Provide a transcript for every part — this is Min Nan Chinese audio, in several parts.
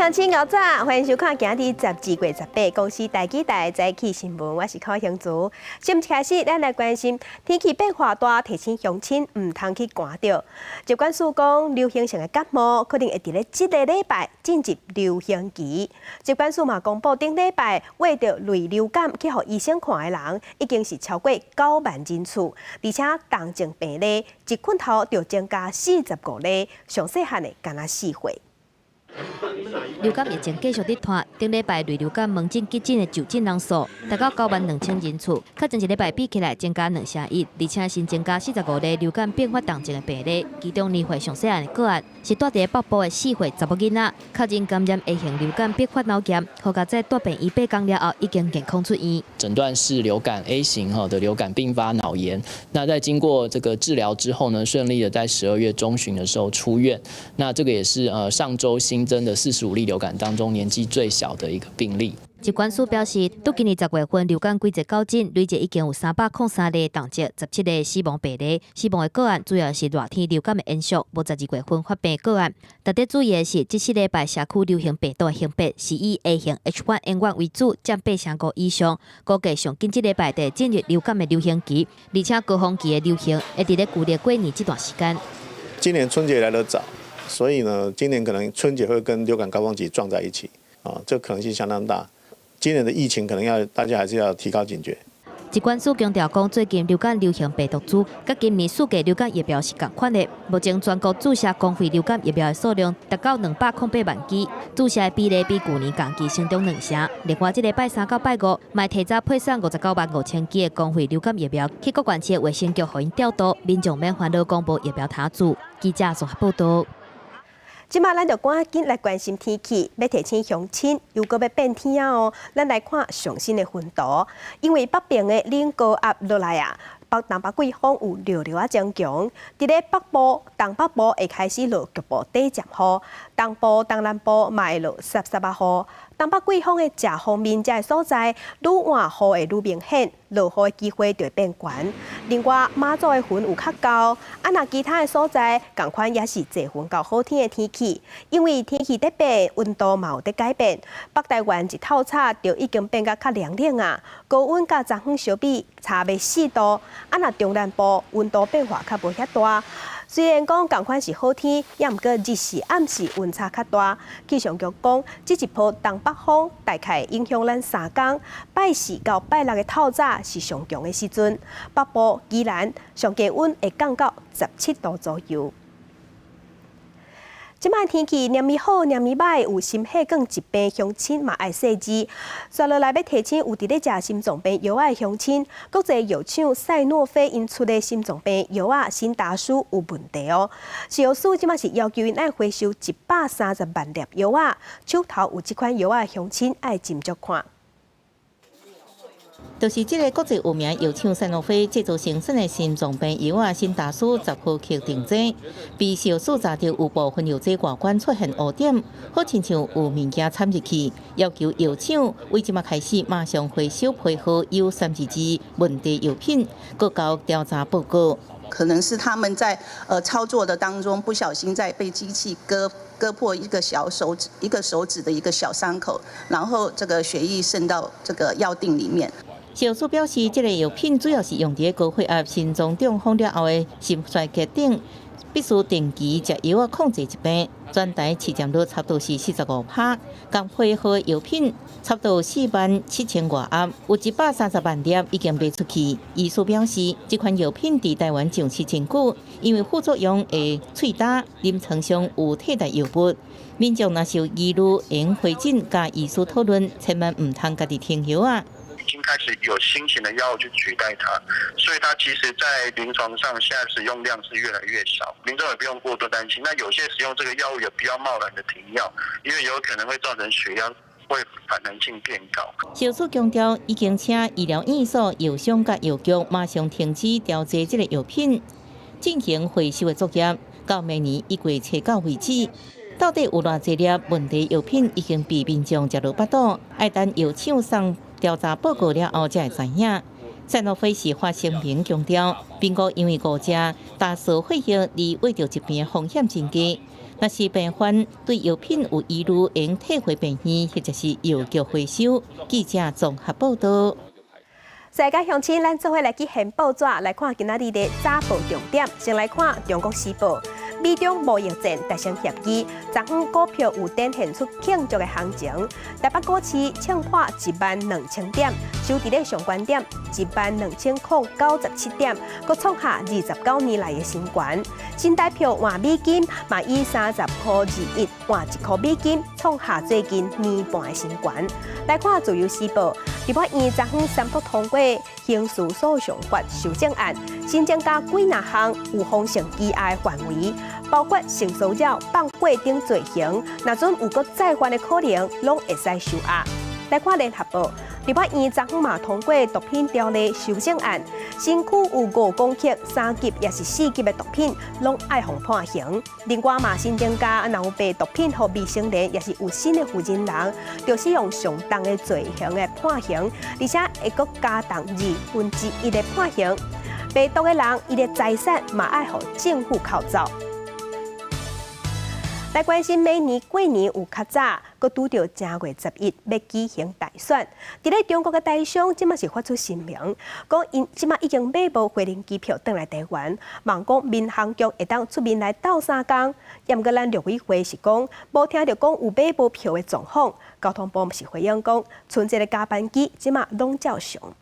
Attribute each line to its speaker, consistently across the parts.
Speaker 1: 鄉親𠢕早，歡迎收看今日12月18公視台語台早起新聞，我是柯興竹。新聞開始，咱來關心天氣變化大，提醒鄉親毋通去寒著。疾管署講，流行性的感冒可能會佇咧這个禮拜進入流行期。疾管署嘛公布，頂禮拜為著類流感去予醫生看的人，已經是超過9萬人次，而且重症病例一困頭就增加45例，上細漢的干焦4歲。
Speaker 2: 流感疫情繼續佇拖，頂禮拜類流感門診急診的就診人數達到9萬2千人次，較前一禮拜比起來增加2成1，而且新增加45例流感併發重症的病例，其中年歲上細漢的個案是蹛佇北部的4歲查某囡仔，確認感染 A 型流感併發腦炎，好佳哉蹛病院8工了後已經健康出院。
Speaker 3: 診斷是流感 A 型哈的流感併發腦炎，那在經過這個治療之後呢，順利的在12月中旬的時候出院，那這個也是上週新增的45例流感當中年紀最小的一個病例。
Speaker 2: 疾管署表示，到今年10月份流感季節到今，累計已經有303例重症，17例死亡病例。死亡的個案主要是熱天流感的延續，無12月份發病個案。值得注意的是，這四禮拜社區流行病毒的型別是以 A 型 H1N1 為主，佔8成5以上。估計上緊這禮拜就會進入流感的流行期，而且高峰期的流行會佇咧舊曆過年這段時間。
Speaker 4: 今年春節來得早，所以呢，今年可能春節會跟流感高峰期撞在一起，啊，這可能性相當大。今年的疫情可能要大家還是要提高警覺。
Speaker 2: 疾管署強調講，最近流感流行病毒株，佮今年四季流感疫苗是仝款的。目前全國注射公費流感疫苗的數量達到208萬劑，注射的比例比舊年同期成長2成。另外，這个拜三到拜五，嘛提早配送59萬5千劑的公費流感疫苗去各縣市衛生局，予𪜶調度，民眾免煩惱講無疫苗通注。記者綜合報導。
Speaker 1: 這擺咱就趕緊來關心天氣，欲提醒鄉親又閣欲變天仔哦。咱來看上新的雲圖，因為北邊的冷高壓落來啊，北東北季風有弱弱仔增強，佇咧北部、東北部會開始落局部短暫雨，東部、東南部嘛會落澀澀仔雨。東北季風的正鋒面這个所在，愈晚雨會愈明顯，落雨的機會就會變懸。另外，馬祖的雲有較厚，啊，若其他的所在，仝款也是濟雲到好天的天氣。因為天氣佇變，溫度嘛有佇改變。北台灣一透早就已經變甲較涼冷啊，高溫佮昨昏相比差欲4度。啊，若中南部溫度變化較無遐大。雖然講仝款是好天，也毋過日時暗時溫差較大。氣象局講，這一波東北風大概影響咱3工，拜四到拜六的透早是上強的時陣。北部宜蘭上低溫會降到17度左右。這擺天氣連綿好，連綿䆀，有心血管疾病鄉親嘛愛細緻。紲落來欲提醒有佇咧食心臟病藥仔的鄉親，國際藥廠賽諾菲𪜶出的心臟病藥仔伸達舒有問題哦。食藥署這擺是要求𪜶愛回收130萬粒藥仔，手頭有這款藥仔的鄉親愛斟酌看。
Speaker 5: 就是這个國際有名藥廠賽諾菲製造生產的心臟病藥仔伸達舒10毫克錠劑，被食藥署查著有部分藥劑外觀出現烏點，好親像有物件摻入去，要求藥廠為這擺開始馬上回收批號U322問題藥品，閣交調查報告。
Speaker 6: 可能是他們在操作的當中不小心在被機器割破一個小手指一個手指的一個小傷口，然後這個血液滲到這個藥錠裡面。
Speaker 5: 食藥署表示，這个藥品主要是用佇高血壓、心臟中風了後的心衰竭等，必須定期食藥仔控制疾病。全台市佔率差不多是45趴，仝批號的藥品差不多4萬7千外盒，有130萬粒已經賣出去。醫師表示，這款藥品佇台灣上市真久，因為副作用會喙焦，臨床上有替代藥物。民眾若是有疑慮，會回診佮醫師討論，千萬毋通家己停藥仔。
Speaker 7: 已經開始有新型的藥物去取代它，所以它其實，在臨床上現在使用量是越來越少，民眾也不用過多擔心。那有些使用這個藥物也不要貿然的停藥，因為有可能會造成血壓會反彈性變高。
Speaker 5: 食藥署強調，已經請醫療院所、藥商佮藥局馬上停止調劑這个藥品，進行回收的作業，到明年1月初9為止。到底有偌濟粒問題藥品已經被民眾食落腹肚？愛等藥廠送調查報告了後才會知影。賽諾菲是發聲明強調，蘋果因為誤食達索血液而患著疾病風險增加。若是病患對藥品有疑慮，應退回病院或者是藥局回收。記者綜合報道。
Speaker 1: 世界鄉親，咱做伙來去掀報紙來看今仔日的早報重點。先來看《中國時報》，美中貿易戰達成協議，昨昏股票有展現出慶祝的行情。台北股市衝破1萬2000點，收佇咧上懸點1萬2097點，閣創下29年來的新高。新台票換美金嘛以30塊21換1塊美金，創下最近年半的新高。來看《自由時報》，立法院昨昏三讀通過刑事訴訟法修正案，新增加幾若項預防性羈押的範圍，包括性騷擾、放火等罪行，若準有閣再犯的可能，攏會使收押。來看聯合報，立法院昨昏嘛通過毒品條例修正案，身軀有5公克、3級抑是4級的毒品，攏愛予判刑。另外嘛新增加，若有賣毒品予未成年，抑是有新的負責人，就適用上重的罪行的判刑，而且會閣加重1/2的判刑。賣毒的人，伊的財產嘛愛予政府扣走。來關心每年過年有較早，閣拄著正月十一欲舉行大選。佇咧中國的台商，這馬是發出聲明，講𪜶這馬已經買無回程機票轉來台灣，望講民航局會當出面來鬥相共。毋過咱陸委會是講，無聽著講有買無票的狀況。交通部是回應講，春節的加班機這馬攏照常。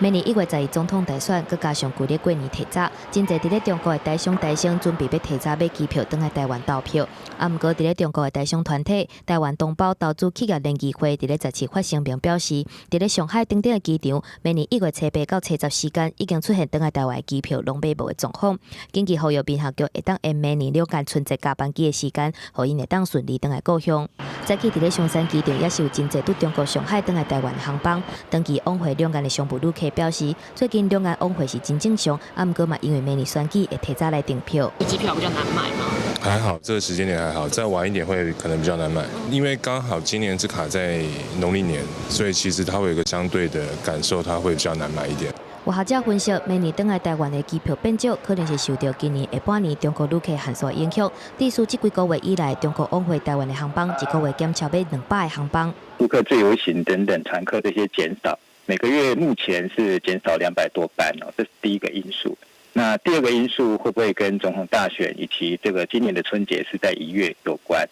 Speaker 2: 明年1月11總統大選，閣加上舊曆過年提早，真濟佇咧中國的台商台商準備欲提早買機票轉來台灣投票。啊，毋過佇咧中國的台商團體台灣同胞投資企業聯誼會佇咧17發聲明表示，佇咧上海等等的機場，明年1月初八到初十時間已經出現轉來台灣的機票攏買無的狀況。緊急呼籲民航局會當延明年兩岸春節加班機的時間，予𪜶會當順利轉來故鄉。早起佇咧松山機場也是有真濟對中國上海轉來台灣的航班，長期往回兩岸的商務旅客表示，最近兩岸往回是真正常，啊，毋過嘛因為明年選舉會提早來訂票。
Speaker 8: 機票比較難買嗎？
Speaker 9: 還好，這個時間點還好，再晚一點會可能比較難買，因為剛好今年是卡在農曆年，所以其實它會有一個相對的感受，它會比較難買一點。
Speaker 2: 有學者分析，明年轉來台灣的機票變少，可能是受著今年下半年中國旅客限數影響。至少這幾個月以來，中國往回台灣的航班一個月減超過200個航班。
Speaker 10: 陸客自由行等等團客這些減少，每個月目前是減少200多班哦，這是第一個因素。那第二個因素會不會跟總統大選以及這個今年的春節是在1月有關？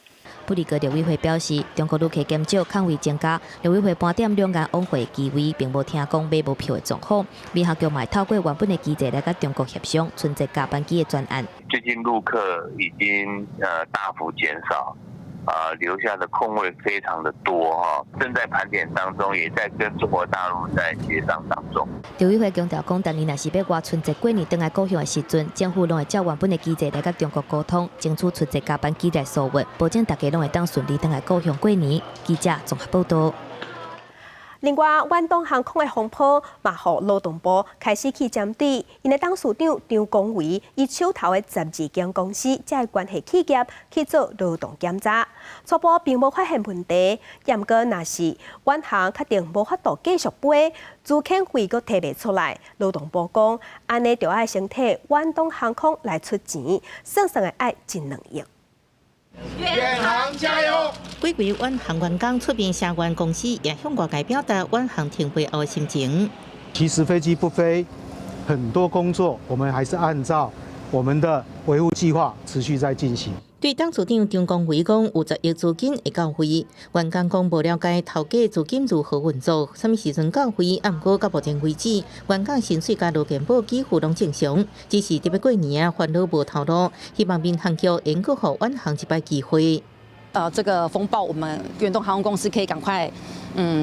Speaker 2: 不過陸委會表示，中國旅客減少，空位增加。陸委會盤點兩岸往回機位，並無聽講買無票的狀況。民航局嘛透過原本的機制來佮中國協商春節加班機的專案。
Speaker 11: 最近陸客已經大幅減少，啊，留下的空位非常的多哈，正在盤點當中，也在跟中國大陸在協商當中。
Speaker 2: 陸委會強調講，逐年若是欲外春節過年轉來故鄉的時陣，政府攏會照原本的機制來佮中國溝通，爭取春節加班機來疏運，保證大家攏會當順利轉來故鄉過年。記者綜合報道。
Speaker 1: 另外，遠東航空的風波嘛，予勞動部開始去針對𪜶的董事長張國維，伊手頭的12間公司，這个關係企業去做勞動檢查，初步並無發現問題。毋過，若是遠航確定無法度繼續飛，資遣費閣提袂出來，勞動部講，按呢就愛先替遠東航空來出錢，算算會愛1.2億。
Speaker 12: 遠航加油！
Speaker 5: 幾位遠航員工出面聲援公司，也向外界表達遠航停飛後的心情。
Speaker 13: 其實飛機不飛，很多工作我們還是按照我們的維護計劃持續在進行。
Speaker 5: 對董事長張國維講，有10億資金會到位，員工講無了解頭家資金如何運作，啥物時陣到位，啊，毋過到目前為止，員工薪水佮勞健保給付攏正常，只是特別過年啊煩惱無頭路，希望民航局會閣予遠航一擺機會。
Speaker 8: 這個風暴，我們遠東航空公司可以趕快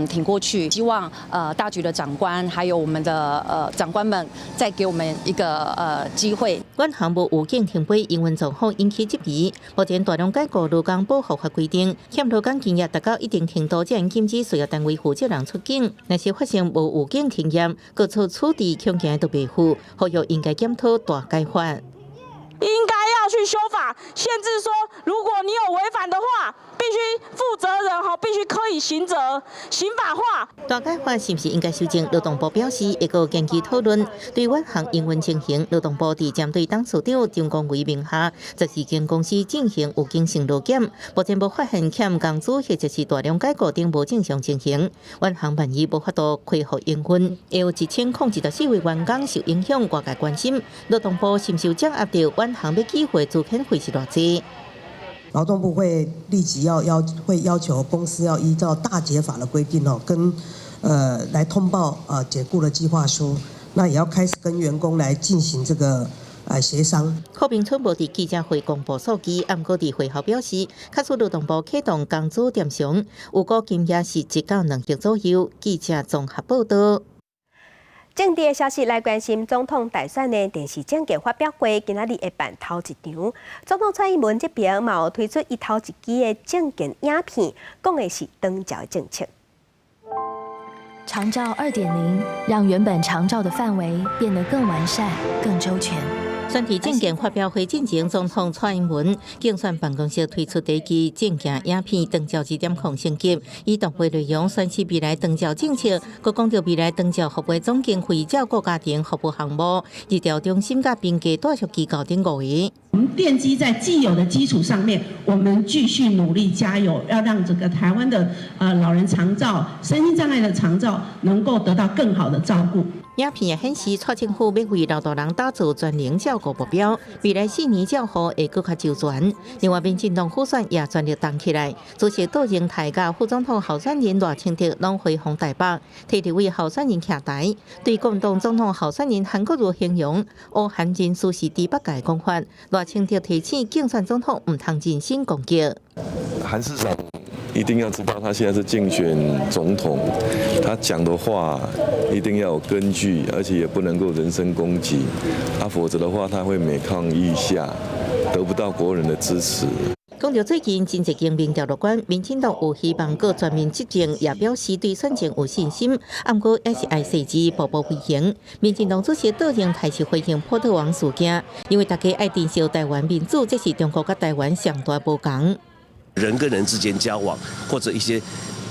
Speaker 8: 挺過去。希望大局的長官還有我們的長官們，再給我們一個機會。
Speaker 5: 遠航無預警停飛，營運狀況引起質疑。目前大量解雇勞工保護法規定，欠勞工經驗達到一定程度，才禁止事業單位負責人出境。若是發生無預警停業，過錯處置恐驚都袂赴，呼籲應該檢討大改法。
Speaker 14: 應該要去修法，限制說，如果你有違反的話，必須負責任，吼，必須課以刑責，刑法化。
Speaker 5: 大解法是毋是應該修正？勞動部表示會閣研究討論。對遠航營運情形，勞動部佇針對董事長張國維名下14間公司進行預警性勞檢，目前無發現欠工資或者是大量解雇等無正常情形。遠航萬一無法度恢復營運，會有1024位員工受影響，外界關心勞動部是毋是有掌握著遠航欲給付資遣費是偌濟？
Speaker 15: 勞動部會立即要求公司要依照大解法的規定哦，跟來通報解雇的計劃書，那也要開始跟員工來進行這個協商。
Speaker 5: 柯明春無佇記者會公布數據，毋過佇會後表示，假使勞動部啟動工資墊償，預估金額是1到2億左右。記者綜合報道。
Speaker 1: 政治的消息來關心總統大選的電視政見發表會，今仔日會辦頭一場。總統蔡英文這邊嘛有推出伊頭一支的政見影片，講的是長照的政策。
Speaker 16: 長照2.0，讓原本長照的範圍變得更完善、更周全。
Speaker 5: 選舉政見發表會進前，總統蔡英文競選辦公室推出第一支政見影片，長照2.0升級，以動畫內容宣示未來長照政策，閣講著未來長照服務總經費、照顧家庭服務項目、日調中心佮病家住宿機構等五個。
Speaker 17: 我們奠基在既有的基礎上面，我們繼續努力加油，要讓這個台灣的老人長照、身心障礙的長照能夠得到更好的照顧。
Speaker 5: 影片也顯示，蔡政府欲為老大人打造全齡照顧目標，未來4年照護會閣較周全。另外，民進黨輔選也全力動起來，主席杜榮泰佮副總統候選人賴清德攏回訪台北，替立委候選人徛台。對國民黨總統候選人韓國瑜形容，烏韓人士是豬八戒講法。賴清德提醒競選總統毋通人身攻擊。
Speaker 18: 韓市長一定要知道，他現在是競選總統，他講的話一定要有根據，而且也不能夠人身攻擊，啊，否則的話他會每況愈下，得不到國人的支持。
Speaker 5: 講著最近真濟間民調樂觀，民進黨有希望閣全面執政，也表示對選情有信心。毋過也是愛細緻步步為營。民進黨主席杜榮泰是回應波特王事件，因為大家愛珍惜台灣民主，這是中國佮台灣上大無仝。
Speaker 19: 人跟人之間交往，或者一些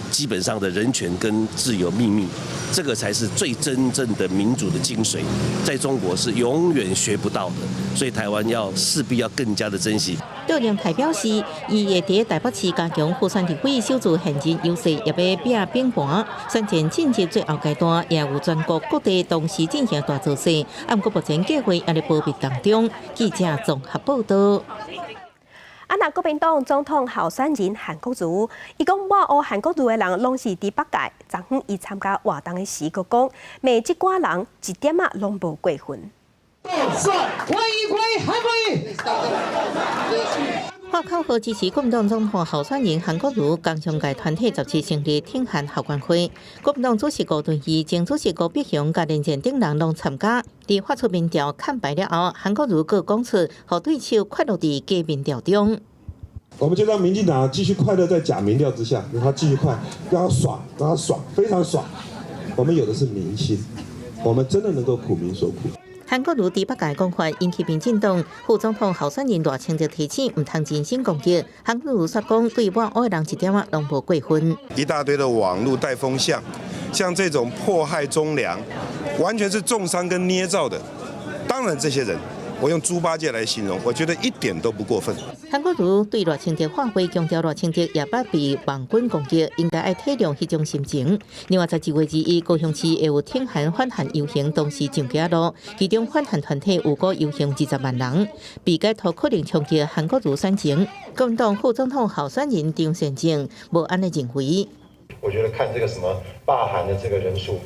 Speaker 19: 基本上的人權跟自由秘密，這個才是最真正的民主的精髓，在中國是永遠學不到的，所以台灣要勢必要更加的珍惜。
Speaker 5: 杜榮泰表示，伊會佇台北市加強輔選立委守住現任優勢，也欲拚拼盤。選戰進入最後階段，也有全國各地同時進行大造勢，毋過目前計劃猶咧保密當中。記者綜合報道。
Speaker 1: 啊，若國民黨總統候選人韓國瑜，伊講抹烏韓國瑜的人攏是豬八戒。昨昏伊參加活動的時，閣講罵這寡人一點仔攏無過分。
Speaker 12: 歡迎歸韓國瑜。
Speaker 5: 喊口號支持國民黨總統候選人韓國瑜，工商界團體17成立挺韓後援會。國民黨主席吳敦義、前主席高碧雄佮連戰等人攏參加。佇發出民調崁敗了後，韓國瑜閣講出，予對手快樂佇假民調中。
Speaker 20: 我們就讓民進黨繼續快樂在假民調之下，讓他繼續快，讓他爽，讓他爽，非常爽。我們有的是民心，我們真的能夠苦民所苦。
Speaker 5: 韓國瑜豬八戒講法引起民進黨副總統候選人賴清德提醒，毋通人身攻擊。韓國瑜煞講對抹烏的人一點仔攏無過分。
Speaker 21: 一大堆的網路帶風向，像這種迫害忠良，完全是中傷跟捏造的。當然，這些人。我用豬八戒來形容，我覺得一點都不過分。
Speaker 5: 韓國瑜對賴清德喊話，強調賴清德也捌被網軍攻擊，應該愛體諒彼種心情。另外，12月21，高雄市會有挺韓反韓遊行，同時上街路，其中反韓團體預估遊行20萬人，被解托可能衝擊韓國瑜選情。國民黨副總統候選人張善政無按呢認為。
Speaker 22: 我覺得看這個什麼罷韓的這個人數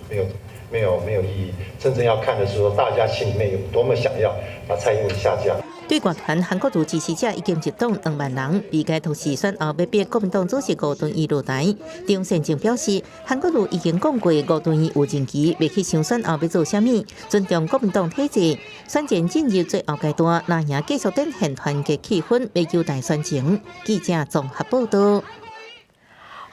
Speaker 22: 沒有意義，真正要看的是說大家心裡面有多麼想要把蔡英文下架。
Speaker 5: 對外傳韓國瑜支持者已經入黨2萬人，預計同時選後欲逼國民黨主席吳敦義落台。張善政表示，韓國瑜已經講過，吳敦義有任期，袂去想選後欲做啥物，尊重國民黨體制。選戰進入最後階段，若贏繼續展現團結氣氛，欲求大選情。記者綜合報道。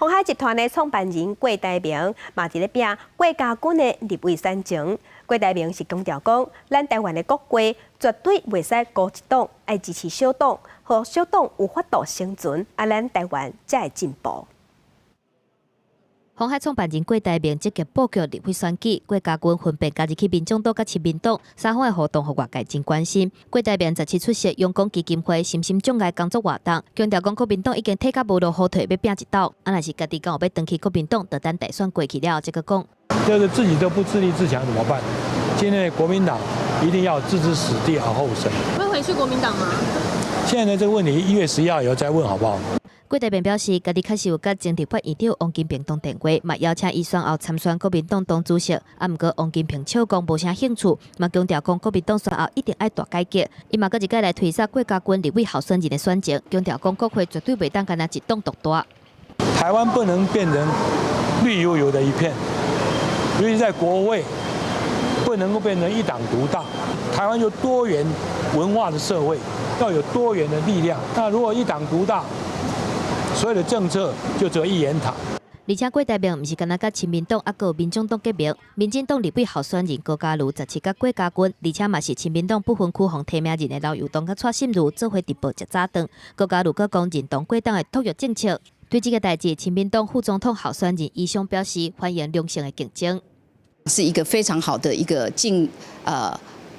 Speaker 1: 鴻海集團的創辦人郭台銘嘛佇咧拚郭家軍的立委選情。郭台銘是強調講，咱台灣的國會絕對袂使孤一黨，愛支持小黨，予小黨有法度生存，啊，咱台灣才會進步。
Speaker 2: 鴻海創辦人郭台銘積極布局立委選舉，郭家軍分別加入去民眾黨佮親民黨三方的互動，予外界真關心。郭台銘十七出席陽光基金會心心障礙工作活動，強調講國民黨已經退甲無路予退，欲拚一鬥。啊，若是家己敢有欲轉去國民黨，就等大選過去了後才閣講。
Speaker 3: 就是自己都不自立自強怎麼辦？今天國民黨一定要置之死地而後生。
Speaker 4: 會回去國民黨嗎？
Speaker 3: 現在這個問題1月11號以後再問，好不好？
Speaker 2: 郭台銘表示，家己確實有佮前立法院長王金平通電話，嘛邀請伊選後參選國民黨黨主席。啊，毋過王金平笑講無啥興趣，嘛強調講國民黨選後一定愛大改革。伊嘛閣一擺來推捒郭家軍立委候選人的選情，強調講國會絕對袂當干焦一黨獨大。
Speaker 3: 台灣不能變成綠油油的一片，尤其在國會不能夠變成一黨獨大。台灣有多元文化的社會，要有多元的力量。那如果一黨獨大，所有的政策就只有一言堂。
Speaker 2: 而且郭台銘毋是干焦佮親民黨，猶閣有民眾黨結盟。民進黨立委候選人高嘉瑜十七佮郭家軍，而且嘛是親民黨不分區予提名人的劉幼彤佮蔡心如做伙直播食早頓。高嘉瑜閣講認同郭董的托育政策。對這個代誌，親民黨副總統候選人余湘表示歡迎良性的競爭，
Speaker 23: 是一個非常好的一個競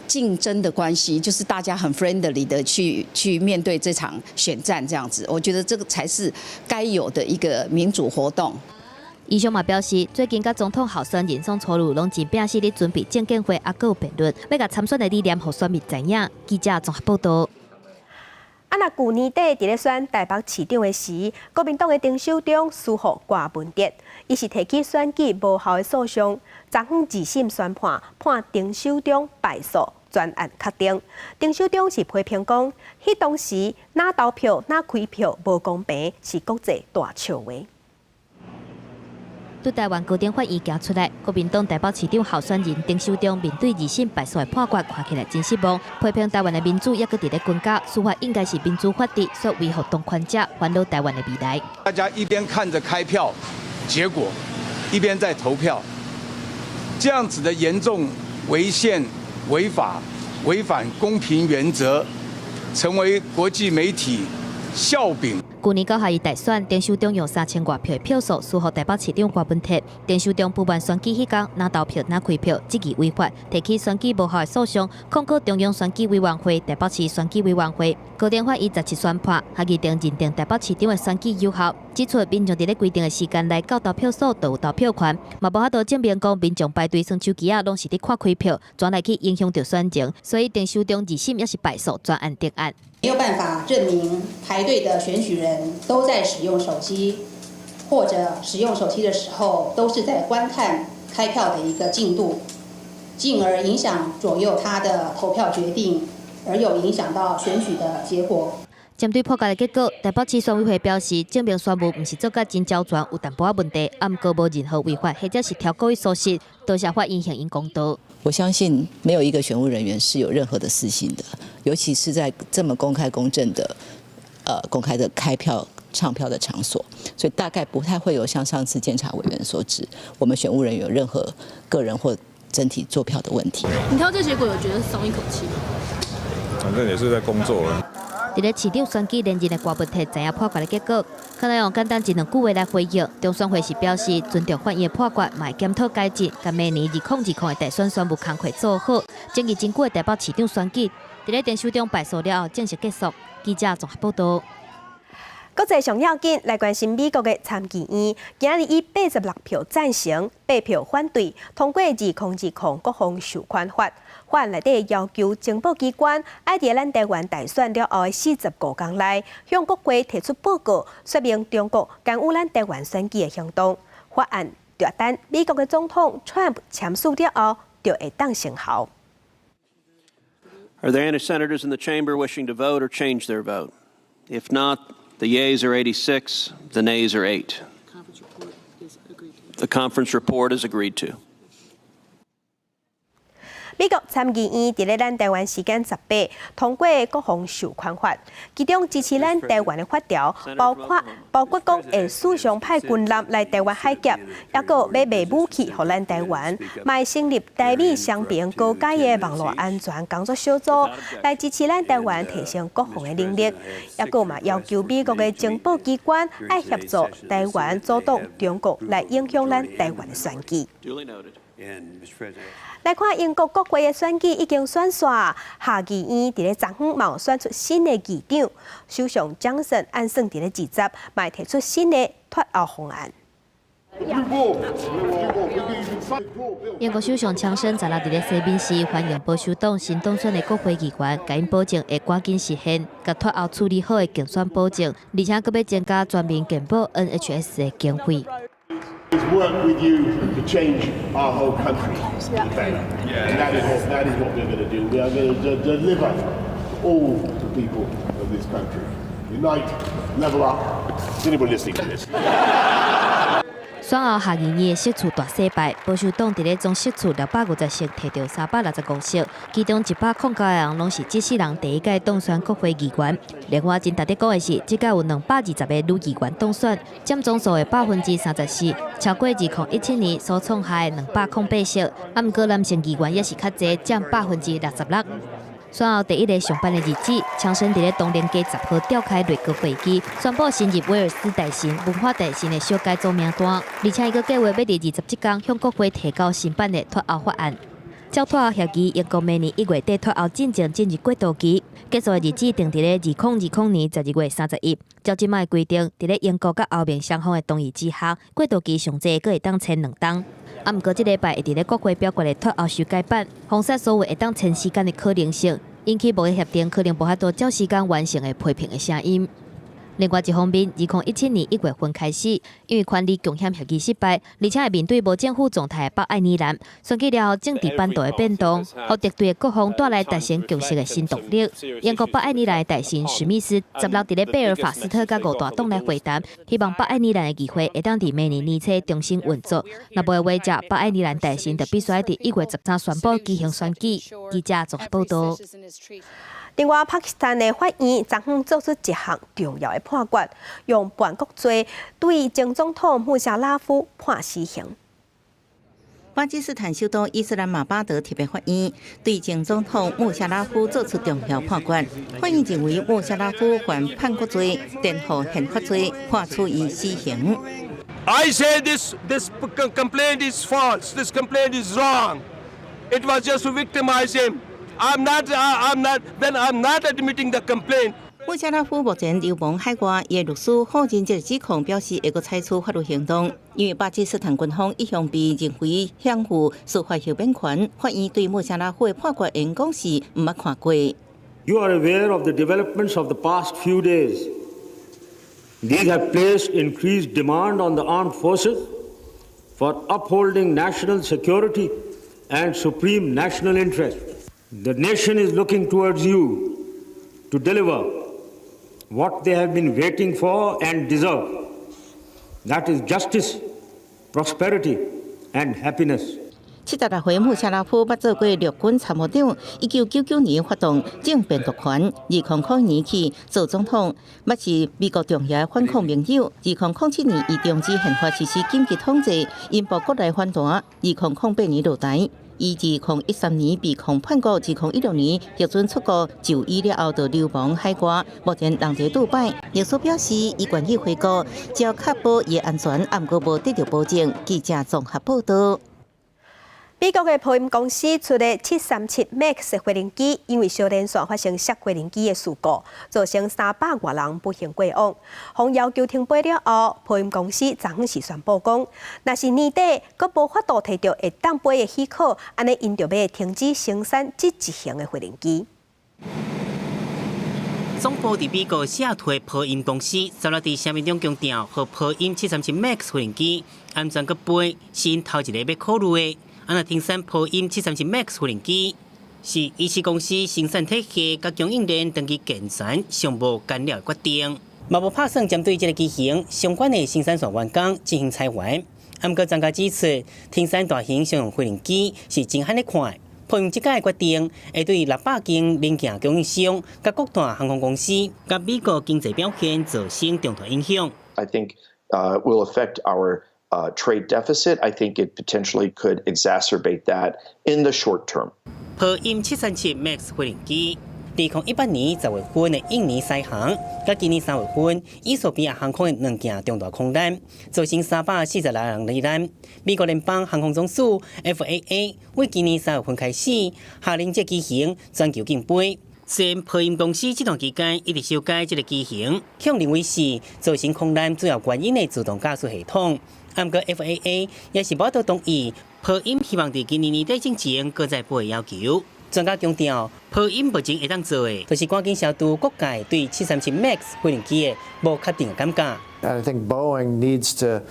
Speaker 23: 爭的關係，就是大家很 friendly 的去面對這場選戰，這樣子，我覺得這個才是該有的一個民主活動。
Speaker 2: 余湘嘛表示，最近佮總統候選人宋楚瑜攏真拚死咧準備政見會，猶閣有辯論，欲共參選的理念予選民知影。記者綜合報道。
Speaker 1: 啊！若舊年底佇咧選台北市長的時，國民黨的丁守中輸予郭文哲，伊是提起選舉無效的訴訟，昨昏二審宣判，判丁守中敗訴，全案確定。丁守中是批評講，彼當時哪投票哪開票無公平，是國際大笑話。
Speaker 2: 對台灣高等法院行出來，國民黨台北市長候選人丁守中面對二審敗訴的判決，看起來真失望，批評台灣的民主猶閣佇咧分家，司法應該是民主法治，煞維護當權者，煩惱台灣的未來。
Speaker 24: 大家一邊看着開票結果，一邊在投票，這樣子的嚴重違憲、違法、違反公平原則，成為國際媒體笑柄。
Speaker 2: 舊年九合一大選，丁守中用3000外票的票數輸予台北市長郭文鐵。丁守中不滿選舉彼工哪投票哪開票，質疑違法，提起選舉無效的訴訟，控告中央選舉委員會、台北市選舉委員會。高等法院十七宣判，合議庭認定台北市長的選舉有效，指出民眾佇咧規定的時間內到投票所就有投票權，嘛無法度證明講民眾排隊耍手機仔攏是佇看開票，轉來去影響著選情，所以丁守中二審也是敗訴，全案定案。
Speaker 25: 沒有辦法證明排隊的選舉人都在使用手機，或者使用手機的時候都是在觀看開票的一個進度，進而影響左右他的投票決定，而有影響到選舉的結果。
Speaker 2: 針對判決的結果，台北市選委會表示，證明選務毋是做甲真周全，有淡薄仔問題，啊，毋過無任何違法或者是超故意疏失，多謝法院向𪜶公道。
Speaker 26: 我相信沒有一個選務人員是有任何的私心的，尤其是在這麼公開公正的、公開的開票唱票的場所，所以大概不太會有像上次監察委員所指，我們選務人員有任何個人或整體作票的問題。
Speaker 4: 你聽到這結果有覺得鬆一口氣嗎？
Speaker 9: 反正也是在工作。
Speaker 2: 佇咧市長選舉連任的郭文鐵知影判決的結果，可能用簡單一兩句話來回應。中選會是表示尊重法院的判決，嘛會檢討改進，共明年2020的大選選務工課做好。爭議真久的台北市長選舉，佇咧丁守中敗訴了後正式結束。記者綜合報道。
Speaker 1: 國際上要緊來關心美國的參議院，今日以86票贊成、8票反對通過2020國防授權法。法案內底要求情報機關愛佇咱台灣大選了後的45天內，向國會提出報告，說明中國干預咱台灣選舉的行動。法案就等美國的總統川普簽署了後，就會當生效。
Speaker 27: Are there any senators in the chamber wishing to vote or change their vote? If not, the yeas are 86, the nays are 8. The conference report is agreed to.
Speaker 1: 美國參議院佇咧咱台灣時間18通過國防授權法，其中支持咱台灣的法條，包括講會史上派軍艦來台灣海峽，抑閣欲賣武器予咱台灣，嘛成立台美雙邊高階的網路安全工作小組，來支持咱台灣提升國防的能力，抑閣嘛要求美國的情報機關愛協助台灣阻擋中國來影響咱台灣的選舉。來看英國國會的選舉已經選煞，下議院佇咧昨昏嘛有選出新的議長，首相強森按算佇咧20，嘛會提出新的脫歐方案。
Speaker 2: 英國首相強生十六佇咧西敏寺歡迎保守黨新當選的國會議員，共𪜶保證會趕緊實現共脫歐處理好的競選保證，而且閣欲增加全民健保 NHS 的經費。
Speaker 6: Work with you to change our whole country for the better. And that is what we're going to do. We are going to deliver to all the people of this country. Unite, level up. Is anybody listening to this?
Speaker 2: 選後下議院的席次大洗牌，保守黨佇咧總席次250席，提著365席，其中109個人攏是這世人第一屆當選國會議員。另外，真值得講的是，這屆有220個女議員當選，佔總數的34%，超過2017年所創下的208席。啊，毋過男性議員也是較濟，佔66%。選後第一个上班的日子，強生佇咧唐寧街10號召開內閣會議，宣布新任威爾斯大臣、文化大臣的小改組名單，而且伊閣計劃欲佇27工向國會提交新版的脫歐法案。照脫歐協議，英國明年1月底脫歐進前進入過渡期，結束的日子定佇咧2020年12月31。照這擺的規定，佇咧英國佮歐盟雙方的同意之下，過渡期上濟閣會當簽2冬。啊，毋過這禮拜會佇咧國會表決的脫歐修改版，封殺所有會當簽時間的可能性，引起貿易協定可能無法度照時間完成的批評的聲音。另外一方面，2017年1月份開始，因為權力共享協議失敗，而且會面對無政府狀態的北愛爾蘭，選舉了後政治版圖的變動，予敵對的各方帶來達成共識的新動力。英國北愛爾蘭的大臣史密斯16佇咧貝爾法斯特佮五大黨來會談，希望北愛爾蘭的議會會當佇明年年初重新運作。若無的話，則北愛爾蘭大臣就必須佇1月13宣布舉行選舉。記者綜合報道。
Speaker 1: 另外，巴基斯坦的法院昨昏做出一項重要的判決，用叛國罪對前總統穆沙拉夫判死刑。
Speaker 5: 巴基斯坦首都伊斯蘭馬巴德特別法院對前總統穆沙拉夫做出重要判決。法院認為穆沙拉夫犯叛國罪、顛覆憲法罪，判處伊死刑。
Speaker 7: I say this complaint is false. This complaint is wrong. It was just to victimize him. I'm not. I'm not. Then I'm not admitting the complaint.
Speaker 5: 穆沙拉夫目前流亡海外，伊的律師否認這个指控，表示會閣採取法律行動。因為巴基斯坦軍方一向被認為享負司法赦免權，法院對穆沙拉夫的判決應講是毋捌看過。
Speaker 8: You are aware of the developments of the past few days. These have placed increased demand on the armed forces for upholding national security and supreme national interest. The nation is looking towards you to deliver what they have been waiting for and deserve. That is justice, prosperity, and happiness.
Speaker 5: 76歲穆沙拉夫捌做過陸軍參謀長，1999年發動政變奪權，2001年起做總統，捌是美國重要的反恐盟友。2007年，伊終止憲法實施緊急統治，引爆國內反彈。2008年落台。伊2013年被控叛國，2016年獲准出國就醫了後，就流亡海外，目前人佇杜拜。律師表示，伊願意回國，只要確保伊的安全，毋過無得著保證。記者綜合報道。
Speaker 1: 美國的波音公司出的737 MAX 飛行機，因為相連線發生摔飛行機的事故，造成300外人不幸過往。予要求停飛了後，波音公司昨昏時宣布講，若是年底閣無法度提著會當飛的許可，按呢𪜶就欲停止生產這一型的飛行機。
Speaker 10: 總部佇美國西雅圖的波音公司，十六佇聲明中強調，予波音737 MAX 飛行機安全閣飛，是𪜶頭一个欲考慮的。啊若停產波音737 MAX 飛行機，是依視公司生產體系佮供應鏈長期健全上無干擾的決定。嘛無拍算針對這个機型相關的生產線員工進行裁員。毋過專家指出，停產大型商用飛行機是真罕咧看，波音這擺決定會對600間零件供應商、佮各大航空公司、佮美國經濟表現造成重大影響。
Speaker 11: I think will affect our trade deficit. I think it potentially could exacerbate that in the short term.
Speaker 10: 波音737 MAX 飛行機，2018年10月份的印尼獅航，佮今年3月份衣索比亞航空的兩件重大空難，造成346人罹難。美國聯邦航空總署 FAA 為今年3月份開始下令這機型全球禁飛。雖然波音公司這段期間一直修改這个機型，向認為是造成空難主要原因的自動駕駛系統。毋過 FAA 也是無法度同意波音希望佇今年年底之前閣再飛的要求。專家強調，波音目前會當做的，就是趕緊消除各界對737 MAX 飛行機的無確定的感覺。
Speaker 13: And I think Boeing needs to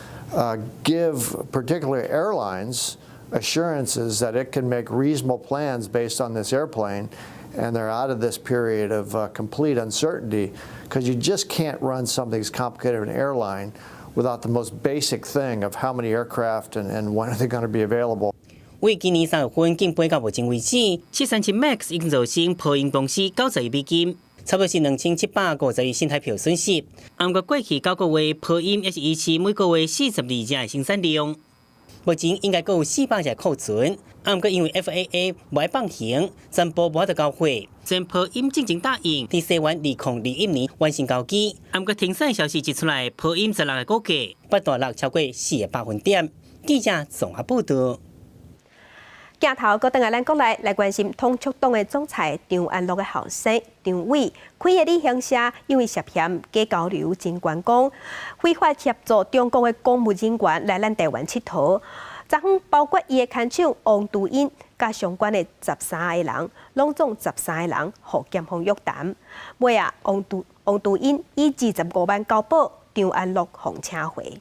Speaker 13: give particularly airlines assurances that it can make reasonable plans based on this airplane, and they're out of this period of complete uncertainty, because you just can't run something as complicated as an airline without the most basic thing of how many aircraft and when are they going to be available.
Speaker 10: 為今年3月份禁飛到目前為止，737 MAX 已經造成波音公司90億美金，差不多是2750億新台幣損失。毋過過去9個月，波音也是維持每個月42隻的生產量，目前應該閣有400隻庫存。毋過因為 FAA 無愛放行，全部無法度交貨。雖然波音進前答應佇西元2021年完成交機，毋過停產消息一出來，波音十六个股價不大落超過4個百分點。記者綜合報道。
Speaker 1: 鏡頭閣轉來咱國內來關心統促黨的總裁張安樂的後生張偉開的旅行社，因為涉嫌假交流真觀光，非法協助中國的公務人員來咱台灣𨑨迌。昨昏包括伊的牽手王杜英，佮相關的十三個人，攏總十三個人，予檢方約談。尾仔，王杜英以25萬交保，張安樂予請回。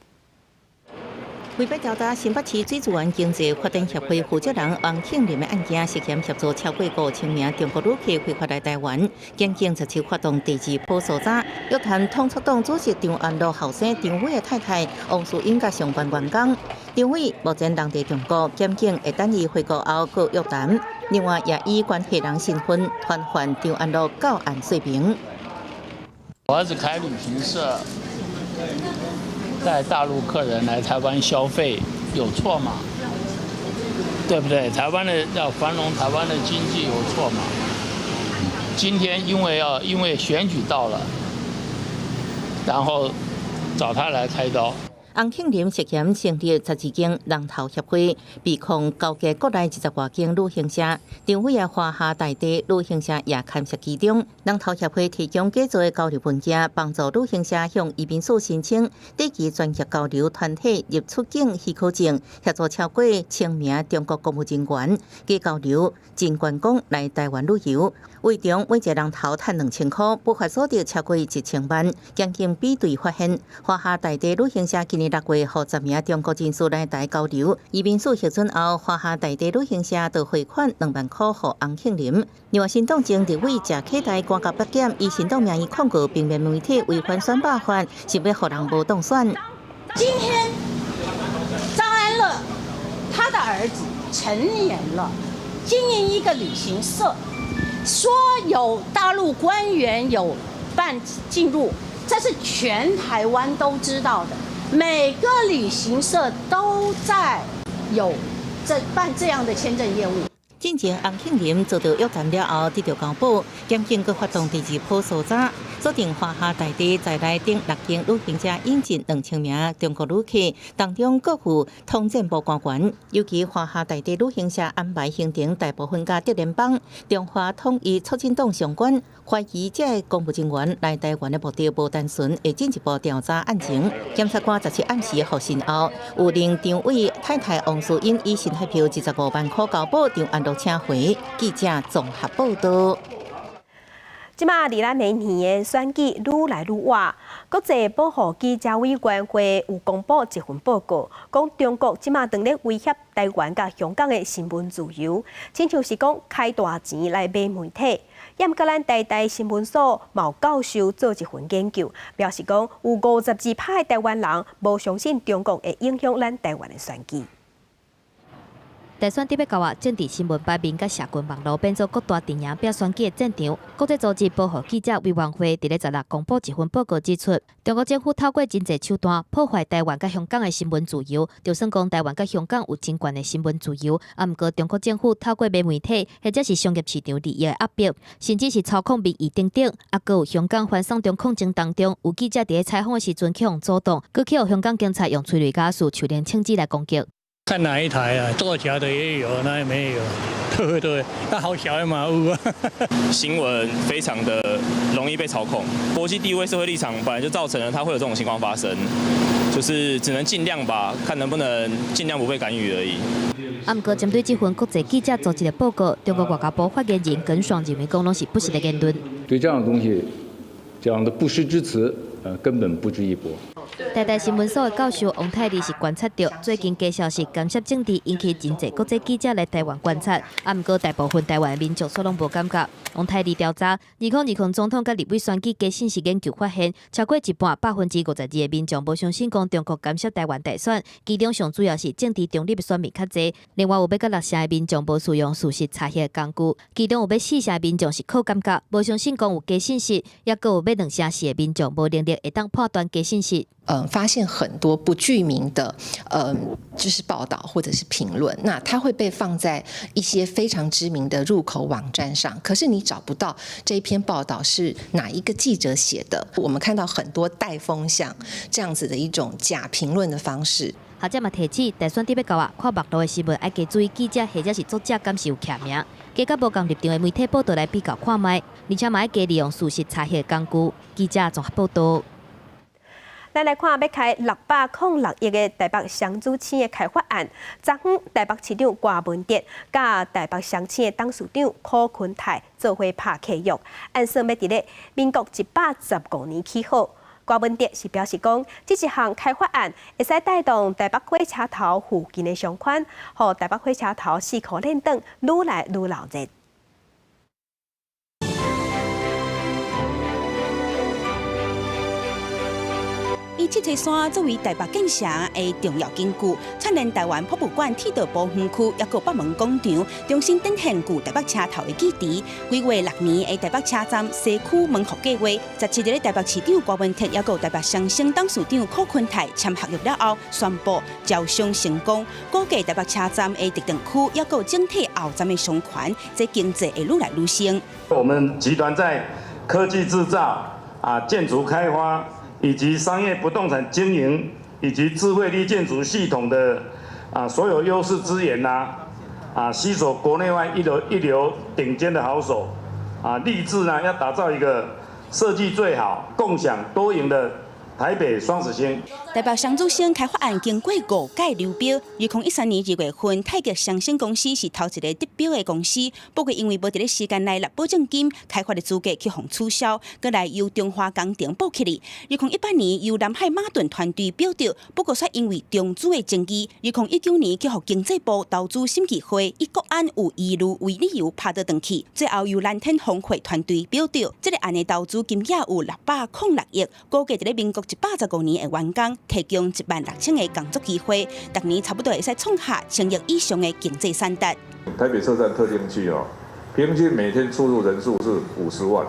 Speaker 5: 非法調查新北市水資源經濟發展協會負責人王慶林的案件，涉嫌協助超過5000名中國旅客非法來台灣，檢警這次發動第二波搜查，約談統促黨主席張安樂後生張偉的太太王淑英佮相關員工。張偉目前人佇中國，檢警會等伊回國後閣約談。另外，也以關係人身份傳喚張安樂到案說明。
Speaker 14: 我兒子開旅行社。帶大陸客人來台灣消費有錯嗎？對不對？台灣的要繁榮，台灣的經濟有錯嗎？今天因為選舉到了，然後找他來開刀。
Speaker 5: 洪慶林涉嫌成立12間人頭協會，被控勾結國內20外間旅行社，張偉的華夏大地旅行社也牽涉其中。人頭協會提供假造的交流文件，幫助旅行社向移民署申請短期專業交流團體入出境許可證，協助超過1000名中國公務人員假交流真觀光來台灣旅遊。圍中每一個人頭趁2000箍，不法所得超過1000萬。檢警比對發現，華夏大地旅行社今年6月，予10名中國人士來台交流，移民署核准後，華夏大地旅行社就匯款2萬箍予洪慶林。另外，新黨前立委謝啟大趕到北檢，以新黨名義控告平面媒體違反選罷法，是欲予人無當選。
Speaker 15: 今天張安樂他的兒子成年了，經營一個旅行社，說有大陸官員有辦進入，這是全台灣都知道的。每個旅行社都在有這辦這樣的簽證業務。
Speaker 5: 進前洪慶林遭到約談了後，得著交保，檢警閣發動第二波搜查，鎖定華夏大地在內等六間旅行社引進2000名中國旅客，當中閣有統戰部官員。尤其華夏大地旅行社安排行程大部分佮竹聯幫、中華統一促進黨相關，懷疑這个公務人員來台灣的目的無單純，會進一步調查案情。檢察官17暗時獲訊後，有令張偉太太王淑英以新台幣25萬箍交保，張安樂請回。記者綜合報道。
Speaker 1: 這馬離咱明年的選舉愈來愈倚，國際保護記者委員會有公布一份報告，講中國這馬當咧威脅台灣佮香港的新聞自由，親像是講開大錢來買媒體。毋過咱台大新聞所嘛有教授做一份研究，表示講有52%的台灣人無相信中國會影響咱台灣的選舉。
Speaker 2: 大選佇欲到啊，政治新聞版面佮社群網路變做各大陣營拼選舉的戰場。國際組織保護記者委員會佇咧16公布一份報告指出，中國政府透過真濟手段破壞台灣佮香港的新聞自由。就算講台灣佮香港有真懸的新聞自由，啊，毋過中國政府透過買媒體或者是商業市場利益的壓迫，甚至是操控民意等等，啊，閣有香港反送中抗爭當中，有記者佇咧採訪的時陣去予阻擋，閣去予香港警察用催淚ガス、手電槍支來攻擊。
Speaker 12: 看哪一台啊？作假的也有，那也沒有，對不對？那好小的嘛有啊。
Speaker 16: 新聞非常的容易被操控，國際地位、社會立場本來就造成了它會有這種情況發生，就是只能盡量吧，看能不能盡量不被干預而已。
Speaker 2: 啊，毋過針對這份國際記者組織的報告，中國外交部發言人耿爽認為講攏是不實的言論。
Speaker 17: 對這樣的東西，這樣的不實之詞，根本不值一駁。
Speaker 2: 台大新聞所的教授王泰利是觀察到，最近假消息干涉政治，引起真濟國際記者來台灣觀察。啊，毋過大部分台灣的民眾卻攏無感覺。王泰利調查，2020總統佮立委選舉假信息研究發現，超過一半52%的民眾無相信講中國干涉台灣大選，其中上主要是政治中立的選民較濟。另外有欲到6成的民眾無使用事實查核工具，其中有欲4成的民眾是靠感覺，無相信講有假信息，抑閣有欲2成4的民眾無能力會當判斷假信息。
Speaker 18: 發現很多不具名的，就是報道或者是評論，那它會被放在一些非常知名的入口網站上，可是你找不到這一篇報道是哪一個記者寫的。我們看到很多帶風向這樣子的一種假評論的方式。
Speaker 2: 學者嘛提醒，大選佇欲到啊，看網路的新聞愛加注意記者或者是作者敢是有署名，加佮無仝立場的媒體報道來比較看覓，而且嘛愛加利用事實查核工具。記者綜合報道。
Speaker 1: 咱來看欲開606億的台北雙子星的開發案，昨昏台北市長郭文哲佮台北雙星的董事長柯坤泰做伙拍契約，按算欲佇咧民國115年起好。郭文哲是表示講，這一項開發案會使帶動台北火車頭附近的商圈，予台北火車頭四箍連轉愈來愈鬧熱。
Speaker 19: 以七星山作為台北建城的重要根據，串聯台灣博物館、鐵道部園區，抑閣北門廣場，重新展現舊台北車頭的記憶。規劃6年的台北車站西區門戶計劃，17日台北市長郭文哲，抑閣台北雙星董事長柯坤泰簽合約了後，宣布招商成功。估計台北車站的特定區，抑閣整體後站的商圈，這經濟會愈來愈升。
Speaker 20: 我們集團在科技製造、建築開發，以及商業不動產經營，以及智慧綠建築系統的所有優勢資源吶，攜手國內外一流頂尖的好手，立志呢要打造一個設計最好、共享多贏的台北雙子星。
Speaker 19: 台北雙子星開發案經過5屆流標，2013年2月份，泰國雙星公司是頭一個得標的公司，不過因為無佇咧時間內納保證金，開發的資格去予取消，閣來由中華工程報起哩。2018年由南海馬頓團隊標得，不過卻因為中資的爭議，2019年去予經濟部投資審議會以國安有疑慮為理由拍倒轉去，最後由藍天峰會團隊標得。這個案的投資金額有606億，估計佇咧民國115年會完工，提供16000個工作機會，逐年差不多會使創下1000億以上的經濟產值。
Speaker 21: 台北車站特定區哦，平均每天出入人數是50萬，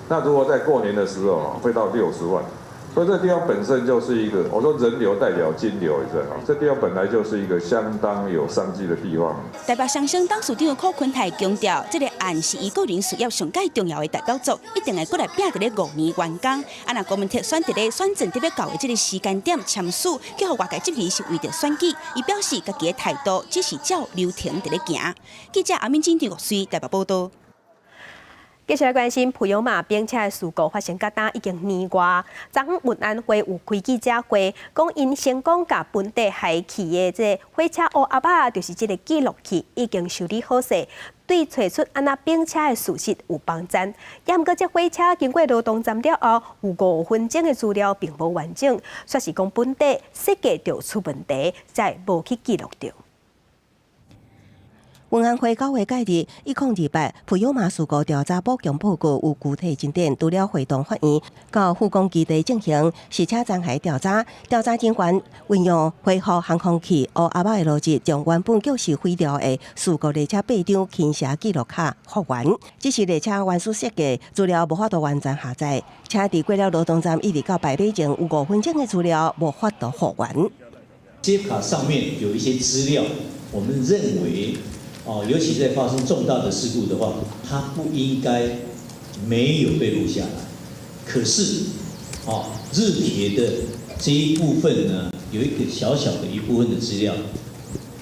Speaker 21: 那如果在過年的時候會到60萬，所以這地方本身就是一個，我說人流代表金流，你知道嗎？這地方本來就是一個相當有商機的地方。
Speaker 19: 台北雙星董事長柯坤泰強調，這個案是伊個人事業上蓋重要的代表作，一定會閣來拼佇咧5年完工。啊，若郭文哲選佇咧選戰特別到的這個時間點簽署，去予外界質疑是為著選舉。伊表示家己的態度只是照流程佇咧行。記者阿敏珍、張國穗台北報道。
Speaker 1: 繼續來關心普悠瑪冰車的事故發生到今已經年外，昨昏運安會有開記者會，講𪜶成功共本地害去的這個火車烏盒仔，就是這個記錄器已經修理好勢，對揣出按怎冰車的事實有幫助。也毋過這火車經過羅東站了後，有5分鐘的資料並無完整，煞是講本地設計就出問題，才無去記錄著。
Speaker 3: 運安會9月蓋日1028福島事故調查補強報告有具體進展，除了會同法院到福岡基地進行實車殘骸調查，調查人員運用恢復航空器烏鴉仔的邏輯，將原本就是毀掉的事故列車8張傾斜記錄卡復原。只是列車原始設計資料無法度完全下載，車佇過了羅東站一直到白尾前有5分鐘的資料無法度復原。
Speaker 4: 接卡上面有一些資料，我們認為，哦，尤其在發生重大的事故的話，它不應該沒有被錄下來。可是，哦，日鐵的這一部分呢，有一個小小的一部分的資料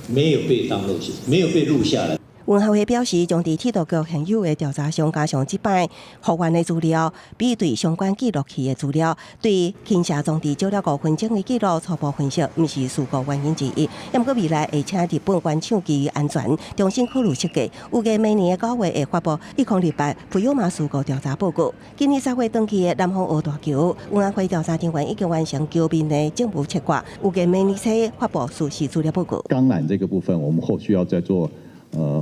Speaker 4: 沒有被 download，沒有被錄下來。
Speaker 3: 運航會表示，將佇鐵道局現有的調查上加上這擺復原的資料，比對相關記錄器的資料，對傾斜裝置少了5分鐘的記錄初步分析，毋是事故原因之一。毋過未來會請日本原廠基於安全重新考慮設計，預計明年的9月會發布1028福島事故調查報告。今年3月轉去的南風澳大橋，運安會調查人員已經完成橋面的證物切割，預計明年初發布事實資料報告。
Speaker 22: 鋼纜這個部分，我們後續要再做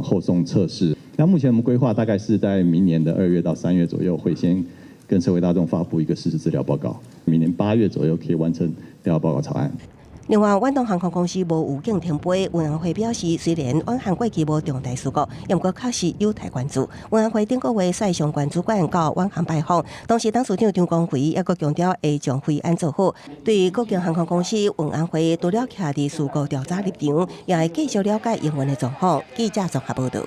Speaker 22: 後送測試。那目前我們規劃大概是在明年的2月到3月左右，會先跟社會大眾發布一個事實資料報告。明年8月左右可以完成調查報告草案。
Speaker 3: 另外，遠東航空公司無預警停飛，運安會表示，雖然遠航過去無重大事故，毋過確實有待關注。運安會頂個月率相關主管到遠航拜訪，當時董事長張光輝也閣強調會將飛安做好。對於國境航空公司，運安會除了徛佇事故調查立場，也會繼續了解營運的狀況。記者綜合報導。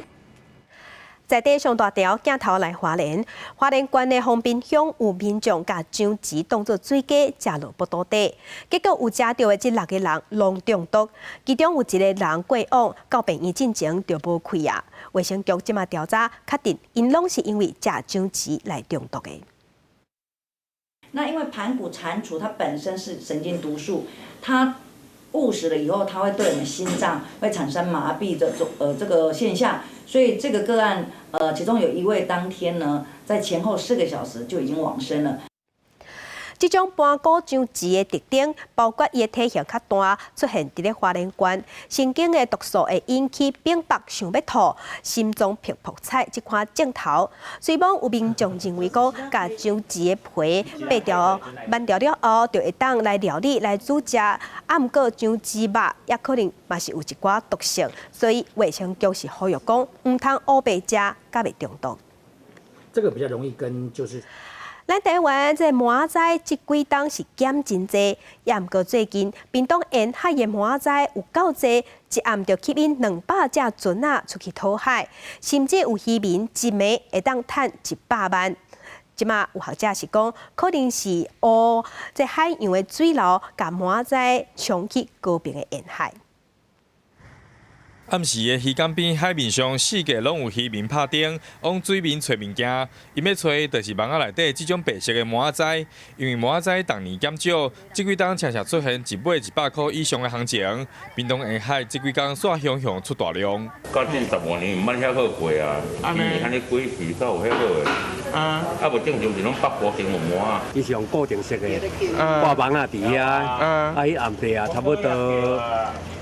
Speaker 1: 在地上大條鏡頭來花蓮，花蓮縣的豐濱鄉有民眾共樟膣當做水果食落腹肚底，結果有食著的這六個人攏中毒，其中有一個人過往到病院進前就無氣啊。衛生局這馬調查確定，𪜶攏是因為食樟膣來中毒的。
Speaker 27: 那因為盤古蟾蜍它本身是神經毒素，它誤食了以後，它會對我們心臟會產生麻痹的這個現象，所以這個個案其中有一位當天呢，在前後4個小時就已經往生了。
Speaker 1: 這種盤古樟膣的特徵，包括伊的體型較大，出現佇咧花蓮縣，神經的毒素會引起反腹、想欲吐、心臟砰砰踩這款症頭。雖罔有民眾認為講，共樟膣的皮剝掉、挽掉了後，就會當來料理、來煮食。啊，毋過樟膣肉也可能嘛是有一寡毒性，所以衛生局是呼籲講，毋通烏白食，才袂中毒。
Speaker 23: 這個比較容易跟就是。
Speaker 1: 咱台灣這蟆仔這幾冬是減真濟，也毋過最近屏東沿海的蟆仔有夠濟，一暗就吸引200隻船仔出去討海，甚至有漁民一暝會當趁100萬。這馬有學者是講，可能是烏這海洋的水流共蟆仔沖去高屏的沿海。
Speaker 24: 暗時的漁港邊海面上，四界攏有漁民拍燈，往水面揣物件。𪜶欲揣就是網仔內底這種白色的蟆仔，因為蟆仔逐年減少，這幾冬常常出現一尾100箍以上的行情。屏東沿海這幾工煞雄雄出大量。
Speaker 25: 到這15年毋捌遐好過啊，以前按呢鬼魚才有遐好的。啊，啊無正常是攏北部先有蟆仔。
Speaker 26: 伊是用固定式的，掛網仔佇遐，啊，彼暗地啊，差不多。